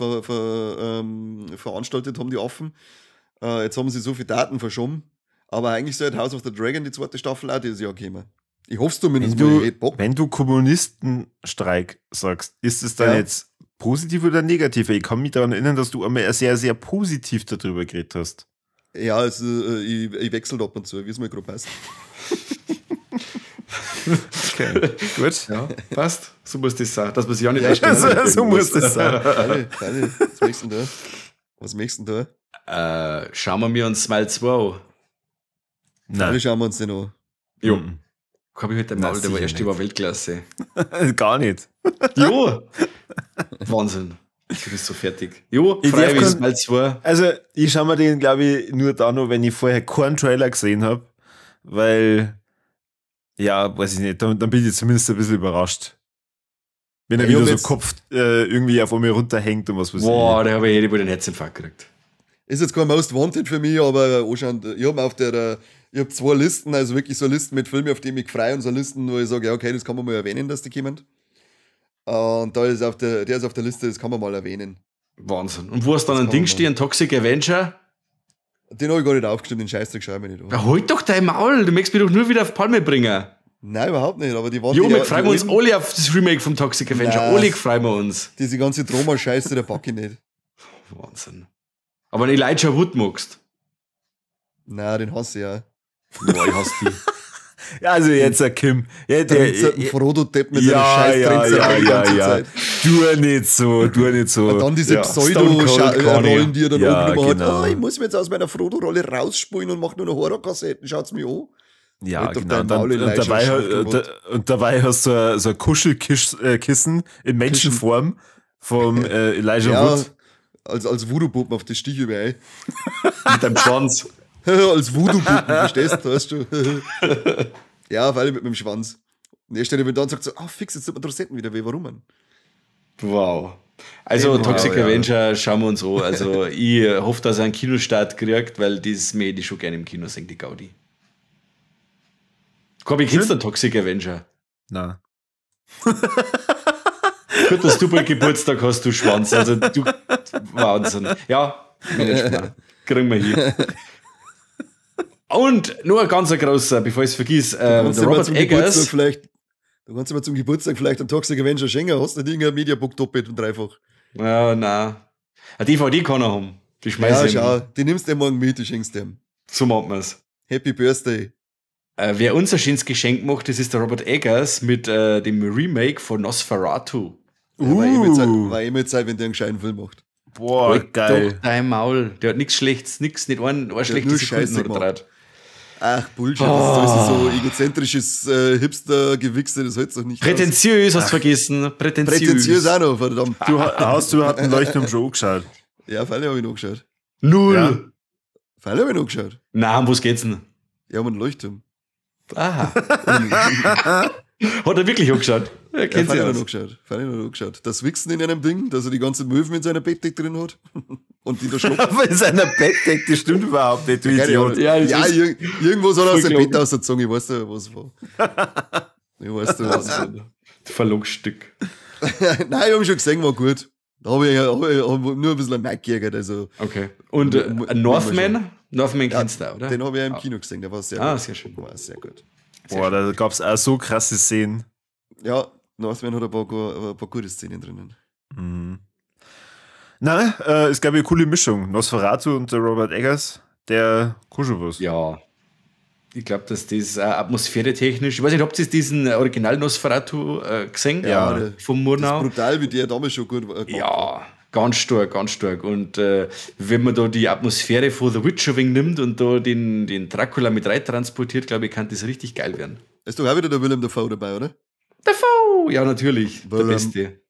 veranstaltet haben, die Affen. Jetzt haben sie so viele Daten verschoben. Aber eigentlich sollte House of the Dragon die zweite Staffel auch dieses Jahr kommen. Ich hoffe es zumindest. Wenn du Kommunistenstreik sagst, ist es dann jetzt positiv oder negativ? Ich kann mich daran erinnern, dass du einmal sehr, sehr positiv darüber geredet hast. Ja, also, ich wechsle ab und zu, wie es mir gerade passt. Okay, gut. Ja, passt. So muss das sein, dass man sich auch nicht einstellen. So muss das sein. Freilich. Was möchtest du denn da? Was möchtest du denn da? Schauen wir uns Smile 2 an. Nein. Schauen wir uns den an. Jo. Mhm. Hab ich heute einmal, der war erst über Weltklasse. Gar nicht. Jo. Wahnsinn. Ich bin so fertig. Jo, freilich, Smile 2. Also, ich schaue mir den, glaube ich, nur da noch, wenn ich vorher keinen Trailer gesehen habe, weil, ja, weiß ich nicht, dann bin ich zumindest ein bisschen überrascht. Wenn er wieder so Kopf irgendwie auf einmal runterhängt und was weiß ich. Boah, da habe ich jede den Herzinfarkt gekriegt. Ist jetzt kein Most Wanted für mich, aber anscheinend, ich habe auf der, ich habe 2 Listen, also wirklich so Listen mit Filmen, auf die ich mich freue und so Listen, wo ich sage, ja, okay, das kann man mal erwähnen, dass die kommen. Und da ist auf der ist auf der Liste, das kann man mal erwähnen. Wahnsinn. Und wo hast du dann ein Ding stehen, Toxic Avenger? Den habe ich gar nicht aufgeschrieben, den Scheißdreck schau ich mir nicht an. Ja, halt doch dein Maul, du möchtest mich doch nur wieder auf Palme bringen. Nein, überhaupt nicht, aber die waren... Jo, wir freuen uns alle auf das Remake vom Toxic Avenger, alle freuen wir uns. Diese ganze Troma-Scheiße, der pack ich nicht. Wahnsinn. Aber einen Elijah Wood magst? Nein, den hasse ich auch. Boah, ich hasse die. Ja, also jetzt, Kim. Ja, der Frodo-Depp mit seiner scheiß die ganze Zeit. Du nicht so, du nicht so. Und dann diese Pseudo-Rollen, die er dann oben hat. Oh, ich muss mich jetzt aus meiner Frodo-Rolle rausspulen und mach nur noch Horrorkassetten. Schaut's mir an. Ja, halt genau. Und dabei hast du so ein Kuschelkissen in Menschenform vom Elijah Wood. Als Voodoo-Puppen auf das Stich überall. Mit deinem Schwanz. Als Voodoo-Puppen, verstehst du? Weißt du? Ja, weil mit meinem Schwanz. Und er steht da und sagt so, ah, fix, jetzt tut mir Rosetten wieder weh, warum? Man? Wow. Also wow, Toxic Avenger schauen wir uns an. Also ich hoffe, dass er einen Kinostart kriegt, weil das möchte ich schon gerne im Kino sehen, die Gaudi. Corby, kennst du den Toxic Avenger? Nein. Gut, dass du bald Geburtstag hast, du Schwanz. Also du, Wahnsinn. Ja, kriegen wir hier. Und nur ein ganz großer, bevor ich es vergiss, der Robert Eggers. Du kannst mir zum Geburtstag vielleicht einen Toxic Avenger schenken. Hast du nicht irgendein Mediabook doppelt und dreifach? Ja, nein. Eine DVD kann er haben. Die schmeiß ich. Ja, schau, die nimmst du morgen mit, die schenkst dem. So macht man's. Happy Birthday. Wer uns ein schönes Geschenk macht, das ist der Robert Eggers mit dem Remake von Nosferatu. Ja, war eh mal Zeit, wenn der einen gescheiten Film macht. Boah, halt geil. Doch dein Maul. Der hat nichts Schlechtes, nichts, nicht ein schlechte Sekunden oder drei. Ach, Bullshit, oh. Das ist so egozentrisches Hipster-Gewichse, das hältst du doch nicht. Prätentiös hast du vergessen. Prätentiös. Prätentiös auch noch, verdammt. Du hast überhaupt einen Leuchtturm schon angeschaut? Ja, freilich habe ich noch angeschaut. Null. Ja. Freilich habe ich noch angeschaut. Nein, um was geht's denn? Ja, um einen Leuchtturm. Aha. Hat er wirklich angeschaut? Er kennt sich aus. Angeschaut. Freilich hat er angeschaut. Das Wichsen in einem Ding, dass er die ganzen Möwen in seiner Bettdecke drin hat. Und die da schluckt. Aber in seiner Bettdecke, das stimmt überhaupt nicht, du Idiot. Ja, ja, irgendwo soll er aus dem Bett ausgezogen, ich weiß nicht, was war. Ich weiß nicht, was war. Verlogstück. Nein, ich hab schon gesehen, war gut. Da habe ich, hab nur ein bisschen Mike geärgert. Also, okay. Und Northman? Northman kennst du, oder? Den habe ich ja im Kino gesehen, der war sehr gut. Ah, sehr schön. War sehr gut. Boah, da gab es auch so krasse Szenen. Ja, Northman hat ein paar gute Szenen drinnen. Mhm. Nein, es gab eine coole Mischung. Nosferatu und der Robert Eggers, der kuschelt was. Ja, ich glaube, dass das atmosphäretechnisch. Ich weiß nicht, habt ihr diesen Original Nosferatu gesehen? Ja, vom Murnau. Das ist brutal, wie der damals schon gut war. Ja, ganz stark, ganz stark. Und wenn man da die Atmosphäre von The Witcher wegen nimmt und da den Dracula mit rein transportiert, glaube ich, kann das richtig geil werden. Ist doch auch wieder der Willem Dafoe dabei, oder? Dafoe! Ja, natürlich. Willem. Der Beste.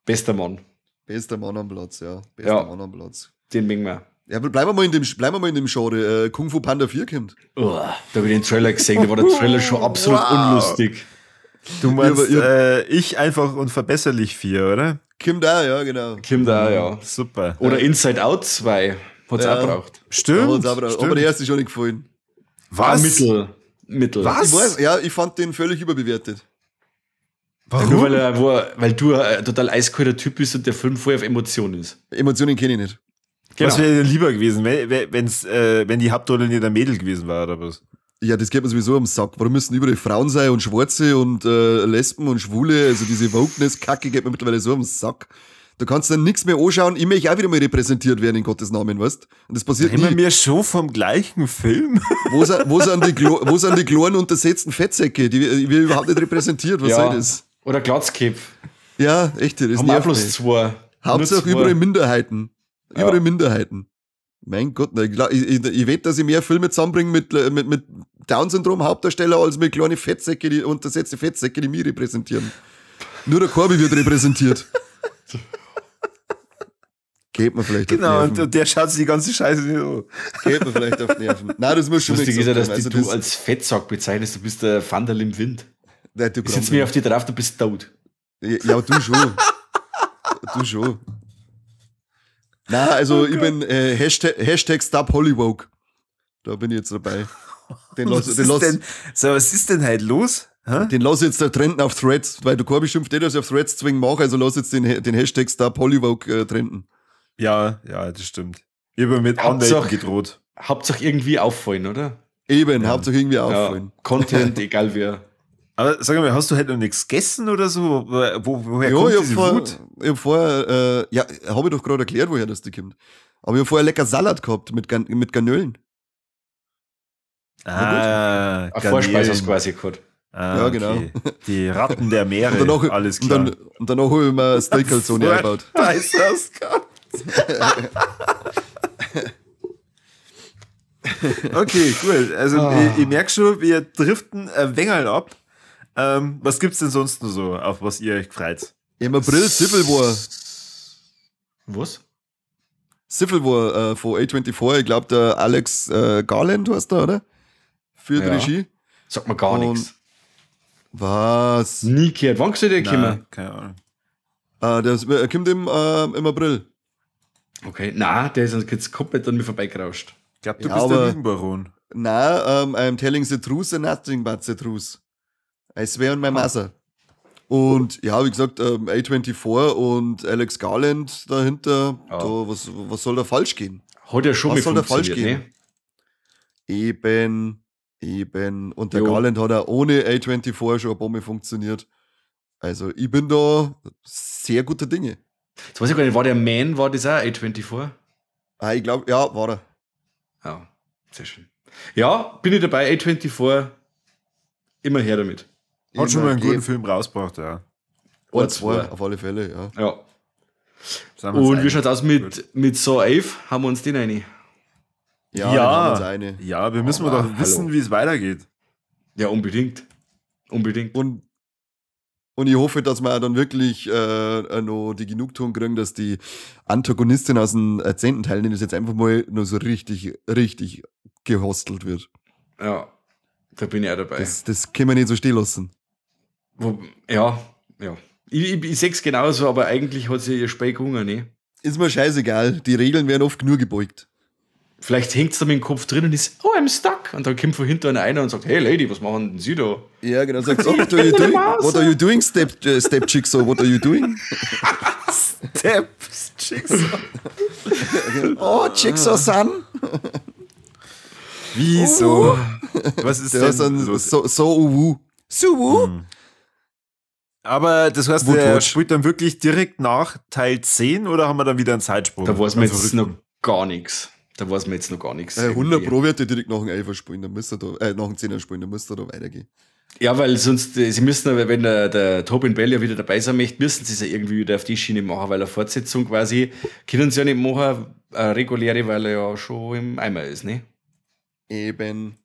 Bester Mann. Bester Mann am Platz, ja. Bester Mann am Platz. Den mögen wir. Ja, bleiben wir mal in dem Genre. Kung Fu Panda 4 kommt. Oh, da habe ich den Trailer gesehen, da war der Trailer schon absolut unlustig. Du meinst ich einfach und verbesserlich 4, oder? Kim da, ja, genau. Kim da, ja. Super. Oder Inside Out 2. Hat's auch gebraucht. Stimmt. Hat's auch gebraucht. Aber der erste ist schon nicht gefallen. Was? Ah, Mittel. Was? Ich weiß, ja, ich fand den völlig überbewertet. Warum? Nur weil du ein total eiskalter Typ bist und der Film voll auf Emotionen ist. Emotionen kenne ich nicht. Genau. Was wäre denn lieber gewesen, wenn die Hauptrolle nicht ein Mädel gewesen war, oder was? Ja, das geht mir sowieso am Sack. Warum müssen überall Frauen sein und Schwarze und Lesben und Schwule? Also diese Wokeness-Kacke geht mir mittlerweile so am Sack. Du kannst dann nichts mehr anschauen. Ich möchte auch wieder mal repräsentiert werden, in Gottes Namen, weißt? Und das passiert nie. Reden wir schon vom gleichen Film? Wo sind die kleinen untersetzten Fettsäcke? Die wir überhaupt nicht repräsentiert. Was soll das? Oder Glatzkopf. Ja, echt, das haben nervt bloß zwei. Hauptsache überall Minderheiten. Überall Minderheiten. Mein Gott, ich wette, dass ich mehr Filme zusammenbringe mit Down-Syndrom-Hauptdarsteller als mit kleinen Fettsäcke, die untersetzte Fettsäcke, die mich repräsentieren. Nur der Corby wird repräsentiert. Geht mir vielleicht genau, auf die Nerven. Und der schaut sich die ganze Scheiße nicht an. Geht mir vielleicht auf die Nerven. Nein, das muss schon Lustig ist ja, dass also du als Fettsack bezeichnest, du bist der Vanderl im Wind. Nein, du ich sitze mir auf die drauf, du bist tot. Ja, du schon. Du schon. Nein, also ich bin Hashtag Stop Hollywoke. Da bin ich jetzt dabei. Was ist denn heute los? Hä? Den lass ich jetzt da trenden auf Threads, weil du Corby schimpft eh, dass ich auf Threads zwingen mache, also lass jetzt den Hashtag Stop Hollywoke trenden. Ja, ja, das stimmt. Ich habe mit Anwälten gedroht. Hauptsache irgendwie auffallen, oder? Eben, ja. Hauptsache irgendwie auffallen. Ja, Content, egal wer. Aber sag mal, hast du heute noch nichts gegessen oder so? Woher kommt diese Wut? Ich hab vorher, habe ich doch gerade erklärt, woher das die kommt. Aber ich hab vorher lecker Salat gehabt mit Garnelen. Ah, Eine Vorspeise hast du quasi gehabt. Ah, Ja, genau. okay. Die Ratten der Meere, Und danach, alles klar. Und danach habe ich mir Steak Calzone eingebaut. Vorspeise hast du gehabt. Okay, gut. Also ich merke schon, wir driften ein wenig ab. Was gibt's denn sonst noch so, auf was ihr euch freut? Im April Civil War. Was? Civil War von A24, ich glaube, der Alex Garland heißt der, oder? Für die Ja. Regie. Sagt mir gar nichts. Was? Nie gehört. Wann soll der kommen? keine Ahnung. Der kommt im April. Okay, nein, der ist jetzt komplett an mir vorbeigerauscht. Ich glaube, du Ja, bist der aber- Lügenbaron. Nein, I'm telling the truth and nothing but the truth. I swear on my mother. Und ja, wie gesagt, A24 und Alex Garland dahinter, Ja. da, was soll da falsch gehen? Hat ja schon Was mal soll da falsch funktioniert, ne? Eben. Und der Jo. Garland hat auch ohne A24 schon eine Bombe funktioniert. Also ich bin da sehr guter Dinge. Jetzt weiß ich gar nicht, war der Man, war das auch A24? Ah, ich glaube, ja, war er. Ja, sehr schön. Ja, bin ich dabei, A24, immer her damit. Hat schon mal einen guten Immer Film rausgebracht, ja. Und zwei, auf alle Fälle, ja. Ja. Sind wir uns Und wie einig. schaut's aus mit Saw 11? Haben wir uns den rein? Ja, Ja. den haben wir uns eine. Ja, wir müssen Aber doch wissen, hallo. wie es weitergeht. Ja, unbedingt. Unbedingt. Und ich hoffe, dass wir auch dann wirklich noch die Genugtuung kriegen, dass die Antagonistin aus dem 10. Teil, die das jetzt einfach mal noch so richtig, richtig gehostelt wird. Ja, da bin ich auch dabei. Das können wir nicht so stehen lassen. Ja, ja. Ich seh's genauso, aber eigentlich hat sie ihr Spiel gewonnen, ne? Ist mir scheißegal, die Regeln werden oft genug gebeugt. Vielleicht hängt's da mit dem Kopf drin und ist, oh, I'm stuck. Und dann kommt von hinten einer und sagt, hey Lady, was machen denn Sie da? Ja, genau. Sagt, oh, what are you doing? What are you doing, Step Jigsaw? What are you doing? Step Jigsaw. Oh, Jigsaw Son. Wieso? Was ist Der denn ist dann los? so uwu. Suwu? Aber das heißt, Wood der Watch. spielt dann wirklich direkt nach Teil 10 oder haben wir dann wieder einen Zeitsprung? Da weiß man Einen jetzt verrückten. noch gar nichts. Da weiß man jetzt noch gar nichts. 100 Pro wird der direkt nach dem 11er spielen, dann müsste er da, nach dem 10er spielen, dann müsste er da weitergehen. Ja, weil sonst, sie müssen, wenn der Tobin Bell ja wieder dabei sein möchte, müssen sie es ja irgendwie wieder auf die Schiene machen, weil eine Fortsetzung quasi können sie ja nicht machen, eine reguläre, weil er ja schon im Eimer ist, ne? Eben.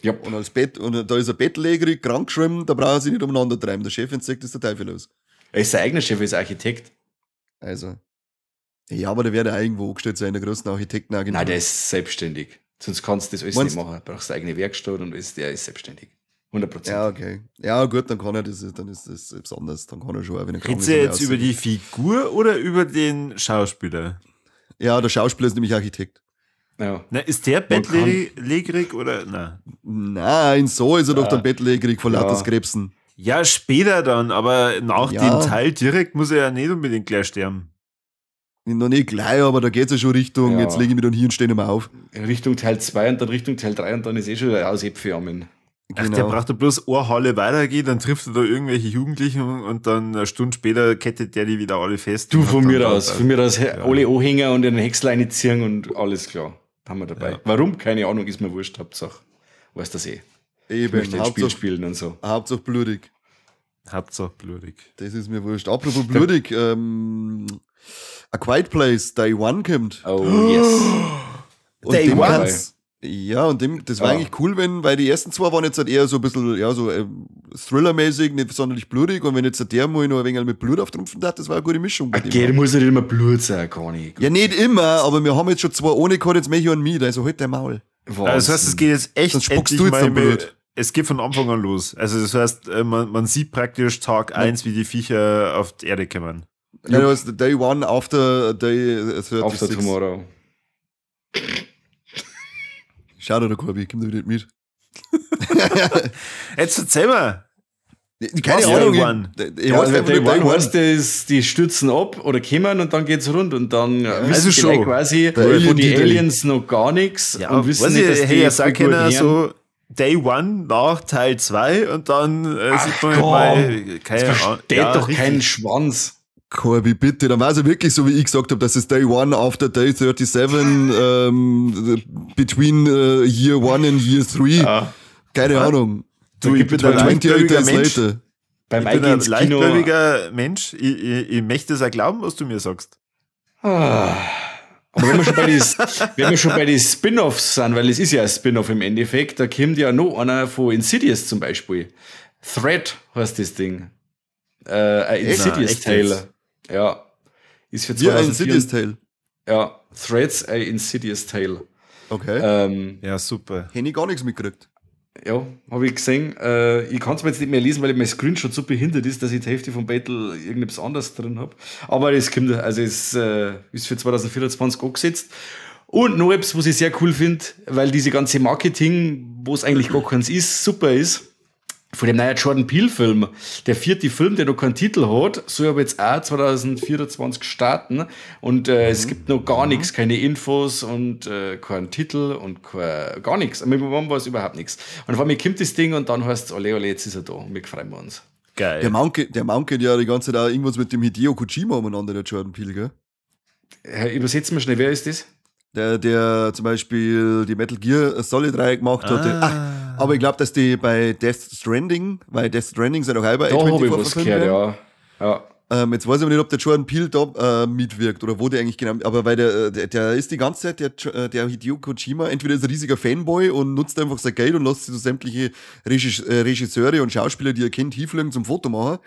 Ja. Und als Bett, und da ist er bettlägerig, krank geschrieben, da braucht er sich nicht umeinander treiben. Der Chef sagt, ist der Teufel los. Er ist sein eigener Chef, er ist Architekt. Also. Ja, aber der wird ja irgendwo angestellt sein, in der größten Architektenagentur. Nein, der ist selbstständig. Sonst kannst du das alles Meinst- nicht machen. Du brauchst eine eigene Werkstatt und alles, der ist selbstständig. 100%. Ja, okay. Ja, gut, dann kann er das, dann ist das etwas anders. Dann kann er schon, auch wenn er krank Redest ist. du nicht jetzt über aussehen. die Figur oder über den Schauspieler? Ja, der Schauspieler ist nämlich Architekt. Ja. Na, ist der Man kann- bettlägerig oder? Na. Nein, so ist er doch dann bettlägerig vor lauter Ja. Krebsen. Ja, später dann, aber nach Ja. dem Teil direkt muss er ja nicht unbedingt gleich sterben. Noch nicht gleich, aber da geht's ja schon Richtung, Ja. jetzt lege ich mich dann hier und stehe nicht mehr auf. Richtung Teil 2 und dann Richtung Teil 3 und dann ist eh schon der Aus Äpfelarmen. Ach, der braucht doch bloß eine Halle weitergehen, dann trifft er da irgendwelche Jugendlichen und dann eine Stunde später kettet der die wieder alle fest. Du, Und hat von dann mir da- aus. Von mir aus alle Anhänger und in den Häcksel reinziehen und alles klar. Haben wir dabei. Ja. Warum? Keine Ahnung, ist mir wurscht. Hauptsache, weiß das eh. Ich Eben, möchte ein Spiel Hauptsache, spielen und so. Hauptsache blutig. Hauptsache blutig. Das ist mir wurscht. Apropos blutig, A Quiet Place, Day One kommt. Oh, yes. Und Day dem One? kann's- Ja, und dem, das war Ja. eigentlich cool, weil die ersten zwei waren jetzt halt eher so ein bisschen, ja, so Thriller-mäßig, nicht sonderlich blutig. Und wenn jetzt der mal noch ein wenig mit Blut auftrumpfen darf, das war eine gute Mischung. Bei dem Okay, da muss ja nicht immer Blut sein, gar nicht. Ja, nicht immer, aber wir haben jetzt schon zwei ohne gehabt, jetzt möchte ich einen mit, also halt dein Maul. Wahnsinn. Also das heißt, es geht jetzt echt Sonst spuckst endlich du jetzt mal dann Blut. Es geht von Anfang an los. Also das heißt, man sieht praktisch Tag 1, wie die Viecher auf die Erde kommen. Nein, du hast Day One after Day 36. After tomorrow. Schau dir, der Corby, komm da wieder nicht mit. Jetzt erzähl mal. Keine Was Ahnung. Day One? Ich Ja, weiß also einfach Day nur Day One One. heißt, das, die stürzen ab oder kommen und dann geht's rund und dann wissen Also die schon. gleich quasi Der von Alien die D-Day. Aliens noch gar nichts Ja, und wissen weiß nicht, ich, dass hätte die ja sagen voll gut können, hören. so Day One nach Teil 2 und dann sieht man komm. mal, keine Das Ahnung. versteht Ja, doch richtig. keinen Schwanz. Corby, bitte, dann war es ja wirklich so, wie ich gesagt habe, dass es Day 1 after Day 37, between Year 1 and Year 3. Ja. Keine Ahnung. Du, ich bin ein leichtgläubiger Mensch. Later. Beim ich bin ein leichtgläubiger Mensch. Ich möchte es auch glauben, was du mir sagst. Ah. Aber wenn wir schon bei den Spin-Offs sind, weil es ist ja ein Spin-Off im Endeffekt, da kommt ja noch einer von Insidious zum Beispiel. Thread heißt das Ding. Ein Insidious Tale. Ja. Ist für 2004, Insidious Tale. Ja, Threads, a Insidious Tale. Okay. Ja, super. Hätte ich gar nichts mitgekriegt. Ja, habe ich gesehen. Ich kann es mir jetzt nicht mehr lesen, weil mein Screenshot so behindert ist, dass ich die Hälfte vom Battle irgendetwas anderes drin habe. Aber es kommt, also es ist für 2024 angesetzt. Und noch etwas, was ich sehr cool finde, weil diese ganze Marketing, wo es eigentlich gar keins ist, super ist. Von dem neuen Jordan Peele-Film, der vierte Film, der noch keinen Titel hat, soll aber jetzt auch 2024 starten. Und es gibt noch gar nichts, keine Infos und keinen Titel und gar nichts. Man weiß überhaupt nichts. Und vor allem kommt das Ding und dann heißt es, ole, ole, jetzt ist er da. Und wir freuen uns. Geil. Der Monkey ja die ganze Zeit auch irgendwas mit dem Hideo Kojima umeinander, der Jordan Peele, gell? Übersetzen wir schnell, wer ist das? Der zum Beispiel die Metal Gear Solid 3 gemacht hat. Ach, aber ich glaube, dass die bei Death Stranding, weil Death Stranding sind auch halber A24 verfilmt werden. Ja. Ja. Jetzt weiß ich aber nicht, ob der Jordan Peele da mitwirkt oder wo der eigentlich genau, aber weil der ist die ganze Zeit, der Hideo Kojima, entweder ist ein riesiger Fanboy und nutzt einfach sein Geld und lässt sich so sämtliche Regisseure und Schauspieler, die er kennt, hinfliegen zum Foto machen,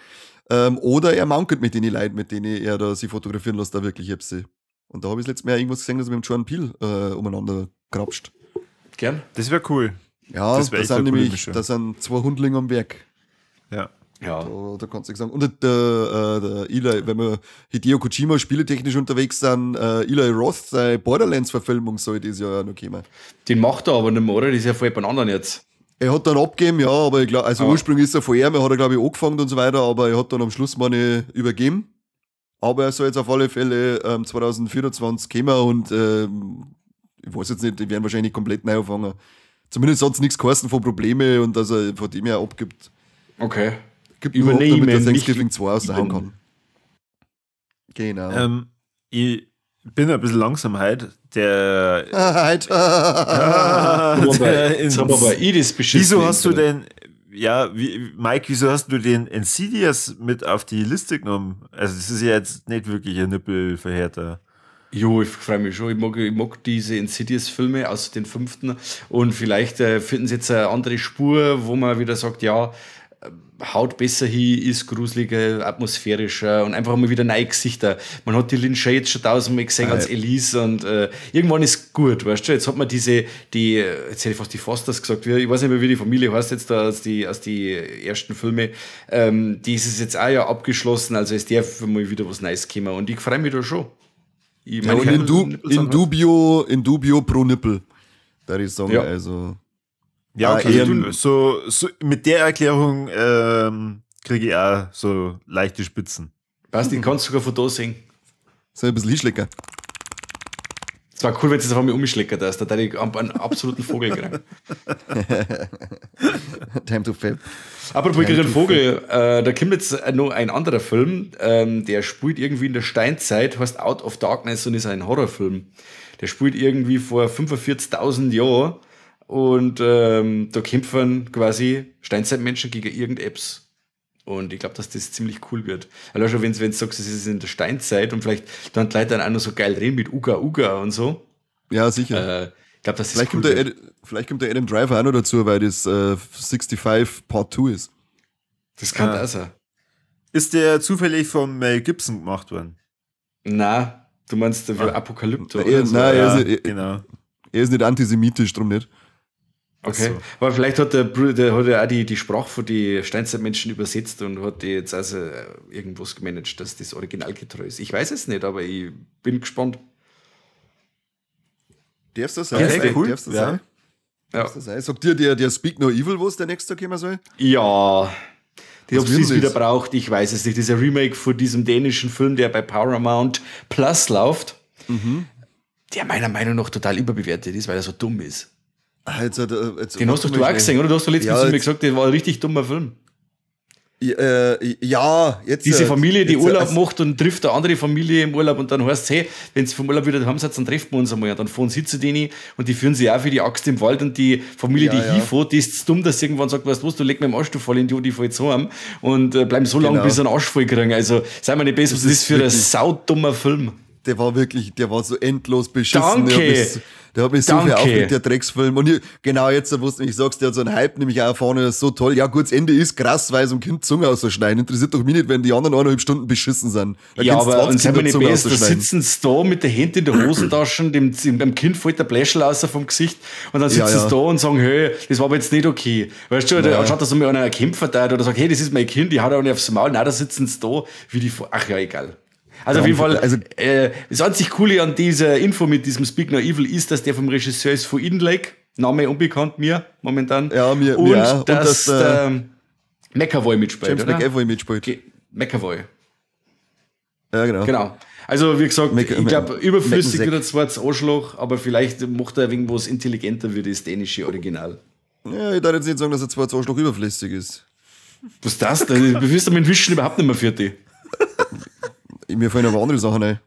oder er mankelt mit den Leuten, mit denen er da sich fotografieren lässt, da wirklich etwas. Und da habe ich das letzte Mal irgendwas gesehen, dass er mit dem Jordan Peele umeinander grapscht. Gern. Das wäre cool. Ja, das sind nämlich, da sind zwei Hundlinge am Werk. Ja. Ja. Da kannst du sagen. Und der Eli, wenn wir Hideo Kojima spieletechnisch unterwegs sind, Eli Roth, seine Borderlands-Verfilmung soll dieses Jahr auch noch kommen. Den macht er aber nicht mehr, oder? Das ist ja voll bei anderen jetzt. Er hat dann abgegeben, ja, aber ich glaub, also ursprünglich ist er von ihm, er hat er, glaube ich, angefangen und so weiter, aber er hat dann am Schluss meine übergeben. Aber er soll jetzt auf alle Fälle 2024 kommen und ich weiß jetzt nicht, die werden wahrscheinlich komplett neu anfangen. Zumindest hat es nichts geheißen von Probleme und dass er von dem her abgibt. Okay. Gibt nur ab, damit er Thanksgiving 2 raushauen kann. Genau. Ich bin ein bisschen langsam heute. Der. Heute. Wieso hast du denn. Ja, Mike, wieso hast du den Insidious mit auf die Liste genommen? Also, das ist ja jetzt nicht wirklich ein Nippelverhärter. Jo, ich freue mich schon. Ich mag diese Insidious-Filme, außer den 5. Und vielleicht finden sie jetzt eine andere Spur, wo man wieder sagt, ja, haut besser hin, ist gruseliger, atmosphärischer und einfach mal wieder neue Gesichter. Man hat die Lynn Shay jetzt schon tausendmal gesehen als Elise und irgendwann ist gut, weißt du? Jetzt hat man jetzt hätte ich fast die Fosters gesagt, ich weiß nicht mehr, wie die Familie heißt jetzt da aus die ersten Filme, die ist es jetzt auch ja abgeschlossen, also es darf mal wieder was Neues kommen und ich freue mich da schon. Ich mein, ja, und in dubio pro Nippel, da ich sagen, ja. Also. Ja, okay, also, so mit der Erklärung kriege ich auch so leichte Spitzen. Passt, ich kann sogar von da sehen. So ein bisschen hinschlecken. Es war cool, wenn du es auf einmal umschleckert hast. Da hätte ich einen absoluten Vogel gekriegt. Time to fail. Apropos ich krieg einen Vogel, da kommt jetzt noch ein anderer Film, der spielt irgendwie in der Steinzeit, heißt Out of Darkness und ist ein Horrorfilm. Der spielt irgendwie vor 45.000 Jahren. Und da kämpfen quasi Steinzeitmenschen gegen irgendetwas. Und ich glaube, dass das ziemlich cool wird. Allein schon, wenn du sagst, es ist in der Steinzeit und vielleicht dann die Leute dann auch noch so geil reden mit Uga Uga und so. Ja, sicher. Ich glaube, dass das vielleicht cool kommt wird. Vielleicht kommt der Adam Driver auch noch dazu, weil das 65 Part 2 ist. Das kann auch sein. Ist der zufällig von Mel Gibson gemacht worden? Na, du meinst der Apokalypto. Oder so. Nein, genau. Er ist nicht antisemitisch, drum nicht. Okay, so. Aber vielleicht hat der hat ja auch die Sprache von den Steinzeitmenschen übersetzt und hat die jetzt also irgendwas gemanagt, dass das originalgetreu ist. Ich weiß es nicht, aber ich bin gespannt. Darfst das sein? Okay, cool. Darfst das sein? Ja. Darfst das sein? Sagt dir der Speak No Evil, was der nächste kommen soll? Ja, ob sie es wieder braucht, ich weiß es nicht. Dieser Remake von diesem dänischen Film, der bei Paramount Plus läuft, der meiner Meinung nach total überbewertet ist, weil er so dumm ist. Jetzt, den hast doch du auch gesehen, oder? Du hast doch letztens zu mir gesagt, das war ein richtig dummer Film. Ja, jetzt. Diese Familie, die Urlaub macht und trifft eine andere Familie im Urlaub und dann heißt es, hey, wenn sie vom Urlaub wieder daheim seid, dann treffen wir uns einmal. Und dann fahren sie zu denen und die führen sie auch für die Axt im Wald und die Familie, die hinfährt, die ist dumm, dass sie irgendwann sagt, weißt du was, du leg mir im Arsch, du voll Idiot, ich fahr jetzt heim und bleiben so lange, bis sie einen Arsch voll kriegen. Also, sei mal nicht besser, was das ist für ein saudummer Film. Der war wirklich, der war so endlos beschissen. Danke. Der hat mich so viel aufgeregt, der Drecksfilm. Und ich, genau jetzt, wo du mich sagst, der hat so einen Hype, nämlich auch vorne, ist so toll. Ja gut, das Ende ist krass, weil so ein Kind Zunge auszuschneiden. Interessiert doch mich nicht, wenn die anderen 1,5 Stunden beschissen sind. Da ja, aber und sei mal nicht besser, da sitzen sie da mit den Händen in der Hosentaschen, dem Kind fällt der Bläschel raus vom Gesicht und dann sitzen sie da und sagen, hey, das war aber jetzt nicht okay. Weißt du, ja. Anstatt dass mir einer Kämpfer da oder sagt, hey, das ist mein Kind, ich hau da auch nicht aufs Maul. Nein, da sitzen sie da, wie die, ach ja, egal. Also auf jeden Fall, also, das einzig Coole an dieser Info mit diesem Speak No Evil ist, dass der vom Regisseur ist von Eden Lake, Name unbekannt mir momentan. Ja, mir und mir auch. Dass der McAvoy mitspielt. James oder? McAvoy mitspielt. McAvoy. Ja, genau. Genau. Also wie gesagt, ich glaube, überflüssig wieder zweites Arschloch, aber vielleicht macht er irgendwas intelligenter wie das dänische Original. Ja, ich darf jetzt nicht sagen, dass der zweites Arschloch überflüssig ist. Was ist das? Du bist mit dem Wischen überhaupt nicht mehr fertig. Mir fallen aber andere Sachen ein.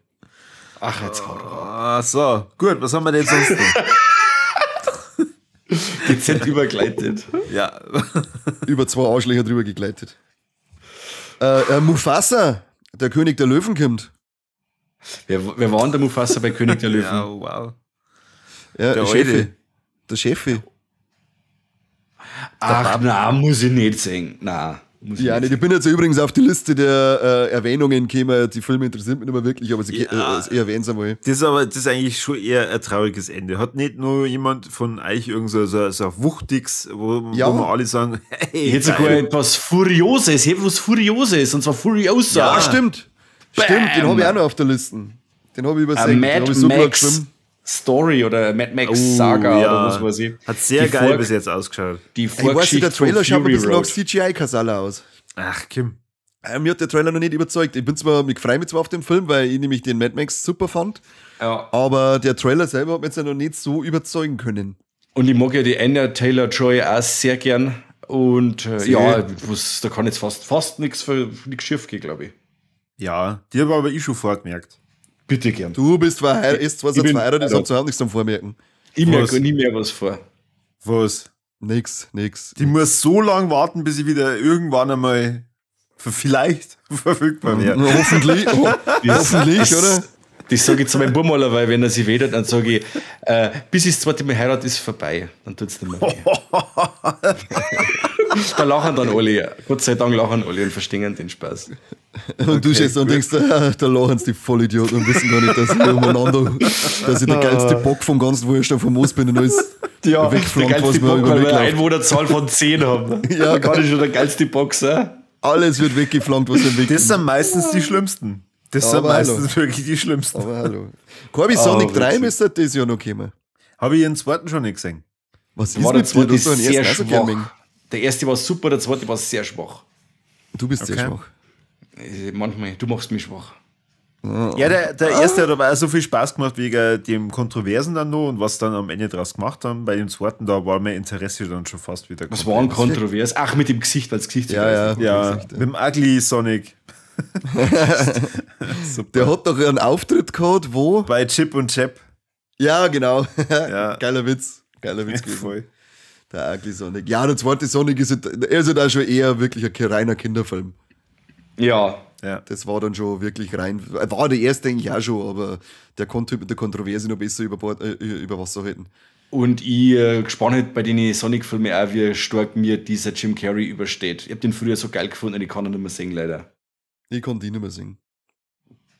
Ach, jetzt hau drauf. Ah, so. Gut, was haben wir denn sonst noch? Dezent übergleitet. Ja. Über 2 Arschlöcher drüber gegleitet. Mufasa, der König der Löwen kommt. Wer war denn der Mufasa bei König der Löwen? Ja, wow. Ja, der Chefe. Der Chefe. Ach, nein, muss ich nicht sehen. Nein. Ja, ich bin jetzt übrigens auf die Liste der Erwähnungen gekommen. Die Filme interessieren mich nicht mehr wirklich, aber sie erwähnen es einmal. Das ist aber das ist eigentlich schon eher ein trauriges Ende. Hat nicht nur jemand von euch irgend so wuchtiges, wo wir alle sagen, hey, ich hätte sogar etwas Furioses, ich hätte was Furioses, und zwar Furiosa. Ja, stimmt. Bam. Stimmt, den habe ich auch noch auf der Liste. Den habe ich übersehen. Mad den hab ich so Max Story oder Mad Max Saga oder was weiß ich. Hat sehr geil bis jetzt ausgeschaut. Die ich weiß nicht, der Trailer schaut ein bisschen nach CGI-Kasala aus. Ach, Kim. Mir hat der Trailer noch nicht überzeugt. Ich bin zwar, mich freue mich zwar auf den Film, weil ich nämlich den Mad Max super fand. Ja. Aber der Trailer selber hat mich jetzt ja noch nicht so überzeugen können. Und ich mag ja die Anya Taylor-Joy auch sehr gern. Und ja, da kann jetzt fast nichts schief gehen, glaube ich. Ja, die habe aber ich schon vorgemerkt. Bitte gern. Du bist verheiratet, ist zwar seit verheiratet, das hat zu Hause nichts zum Vormerken. Ich merke nie mehr was vor. Was? Nix. Die muss so lange warten, bis ich wieder irgendwann einmal vielleicht verfügbar wäre. Hoffentlich, hoffentlich, oder? Das sage ich zu meinem Bub mal, weil wenn er sich wedert, dann sage ich, bis ich das zweite Mal heirate, ist vorbei. Dann tut es nicht mehr weh. Da lachen dann alle. Gott sei Dank lachen alle und verstehen den Spaß. Und okay, du stehst und denkst, da lachen sie die Vollidioten und wissen gar nicht, dass ich umeinander, dass ich der geilste Bock vom ganzen Wurscht auf dem Moos bin und alles ja, wegflankt, der geilste Bock, weil wir eine Einwohnerzahl von 10 haben. Ja. Da kann ich schon der geilste Bock sein. Alles wird weggeflankt, was im Weg ist. Das sind meistens die Schlimmsten. Das sind meistens wirklich die Schlimmsten. Aber hallo. Corby, Sonic 3 müsste das Jahr noch kommen. Habe ich den zweiten schon nicht gesehen. Was ist war der mit dir? Du zweite hast doch den sehr ersten auch so gern schwach. mögen. Der erste war super, der zweite war sehr schwach. Du bist sehr schwach. Manchmal, du machst mich schwach. Ja, der erste hat aber auch so viel Spaß gemacht wegen dem Kontroversen dann noch und was dann am Ende draus gemacht haben. Bei dem zweiten, da war mein Interesse dann schon fast wieder. Was war ein Kontrovers? Ach, mit dem Gesicht, weil das Gesicht so Ja, geil ja. Ja, mit dem Ugly Sonic. Super. Der hat doch einen Auftritt gehabt, wo? Bei Chip und Chap. Ja, genau. Ja. Geiler Witz. Geiler Witz gewesen. Voll. Der Ugly Sonic. Ja, der zweite Sonic ist, er ist halt auch schon eher wirklich ein reiner Kinderfilm. Ja. Ja. Das war dann schon wirklich rein. War der erste eigentlich auch schon, aber der konnte mit der Kontroverse noch besser über Wasser halten. Und ich gespannt halt bei den Sonic-Filmen auch, wie stark mir dieser Jim Carrey übersteht. Ich hab den früher so geil gefunden und ich kann ihn nicht mehr sehen, leider. Ich konnte ihn nicht mehr sehen.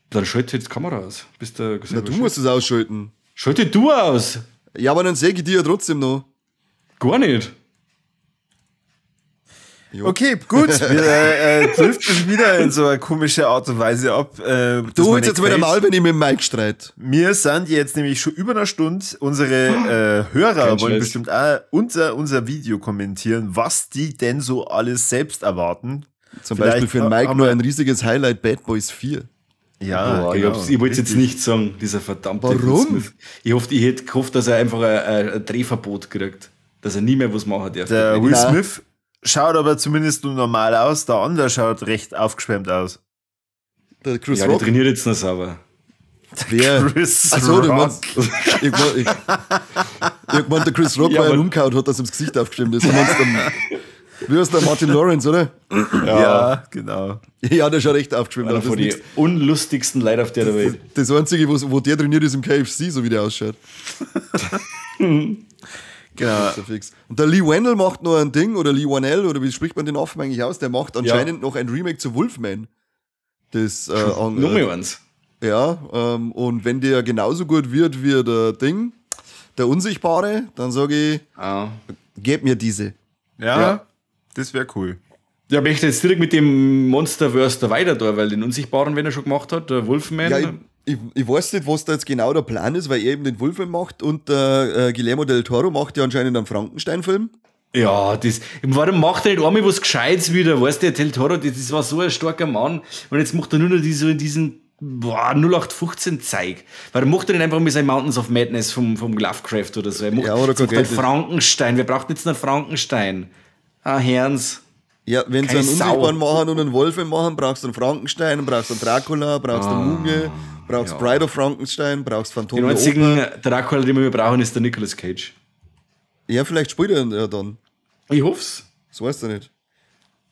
Dann schalte jetzt die Kamera aus. Bist du, Na, du musst es ausschalten. Schalte du aus! Ja, aber dann sehe ich die ja trotzdem noch. Gar nicht. Jo. Okay, gut. Wir driften wieder in so eine komische Art und Weise ab. Du holst jetzt wieder mal, wenn ich mit dem Mike streit. Wir sind jetzt nämlich schon über eine Stunde. Unsere Hörer Kein wollen Scheiß. bestimmt auch unser Video kommentieren, was die denn so alles selbst erwarten. Zum Vielleicht Beispiel für den Mike haben nur wir- ein riesiges Highlight Bad Boys 4. Ja, Boah, genau. ich wollte es jetzt nicht sagen, dieser verdammte Warum? Will Smith. Ich hoffe, ich hätte gehofft, dass er einfach ein Drehverbot kriegt. Dass er nie mehr was machen darf. Der Will Nein. Smith schaut aber zumindest nur normal aus, der andere schaut recht aufgeschwemmt aus. Der Chris Rock. Der trainiert jetzt noch sauber. Wer? Chris Achso, du meinst, ich meinte, der Chris Rock, weil er umgehauen hat, dass ihm das Gesicht aufgeschwemmt ist. Du meinst dann, wie heißt der Martin Lawrence, oder? Ja, ja, genau. Ja, der schaut echt aufgeschwemmt. Einer von den unlustigsten Leuten auf der Welt. Das Einzige, wo der trainiert, ist im KFC, so wie der ausschaut. Genau. Und der Lee Whannell macht noch ein Ding, oder Lee Whannell, oder wie spricht man den Affen eigentlich aus? Der macht anscheinend noch ein Remake zu Wolfman. Das, Nummer eins. Ja, und wenn der genauso gut wird wie der Ding, der Unsichtbare, dann sage ich, gib mir diese. Ja, das wäre cool. Ja, möchte jetzt direkt mit dem Monsterverse da weiter da, weil den Unsichtbaren, wenn er schon gemacht hat, der Wolfman. Ja, ich weiß nicht, was da jetzt genau der Plan ist, weil er eben den Wolfman macht und der Guillermo del Toro macht ja anscheinend einen Frankenstein-Film. Ja, das, warum macht er nicht einmal was Gescheites wieder? Weißt du, der Del Toro, das war so ein starker Mann und jetzt macht er nur noch diesen 0815 Zeug. Warum macht er nicht einfach mit seinen Mountains of Madness vom Lovecraft oder so? Er macht, macht einen Frankenstein. Wer braucht jetzt einen Frankenstein? Ah, Herrns. Ja, wenn sie einen Unsichtbaren machen und einen Wolf machen, brauchst du einen Frankenstein, brauchst du einen Dracula, brauchst du eine Mumie, brauchst Bride of Frankenstein, brauchst Phantom. Den einzigen Dracula, den wir brauchen, ist der Nicolas Cage. Ja, vielleicht spielt er ja dann. Ich hoff's. Das weißt du nicht.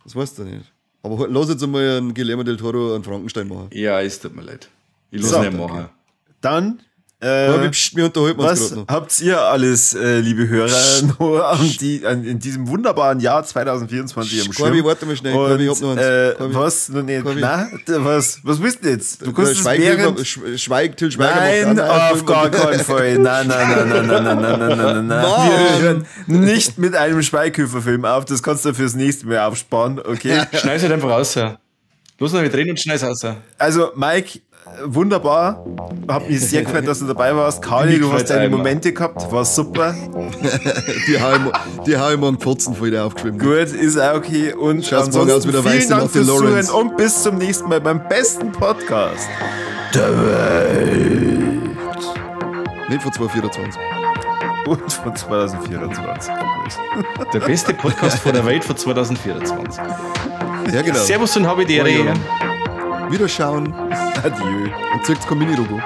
Das weißt du nicht. Aber lass jetzt einmal einen Guillermo del Toro einen Frankenstein machen. Ja, es tut mir leid. Ich lass ihn nicht machen. Dann, wir unterhalten uns was noch. Habt ihr alles, liebe Hörer, noch in diesem wunderbaren Jahr 2024 am Schirm? Corby, warte mal schnell. Und, Corby, ich hab noch eins. Corby. Was? Noch nicht. Nein, was willst du jetzt? Du kannst Schweig, Til Schweiger. Nein, auf gar keinen Fall. Nein, nein, nein, nein, nein, nein, nein, nein, nein, nein. Wir hören nicht mit einem Schweighöfer-Film auf. Das kannst du fürs nächste Mal aufsparen, okay? Schneid's halt einfach raus. Los noch mit drin und schneid's raus. Also, Mike, wunderbar. Hab mich sehr gefreut, dass du dabei warst. Kali, du hast deine Momente gehabt, war super. Die hau ich morgen Pfotzen voll wieder aufgeschrieben. Gut, ist auch okay. Und schaut's morgen aus wie der vielen weiße Dank Martin fürs Lawrence. Zuhören und bis zum nächsten Mal beim besten Podcast der Welt. Nicht von 2024. Und von 2024. Der beste Podcast von der Welt von 2024. Ja, genau. Servus und habe die Ehre. Wiederschauen. Adieu. Und zieht's kein Mini-Robo.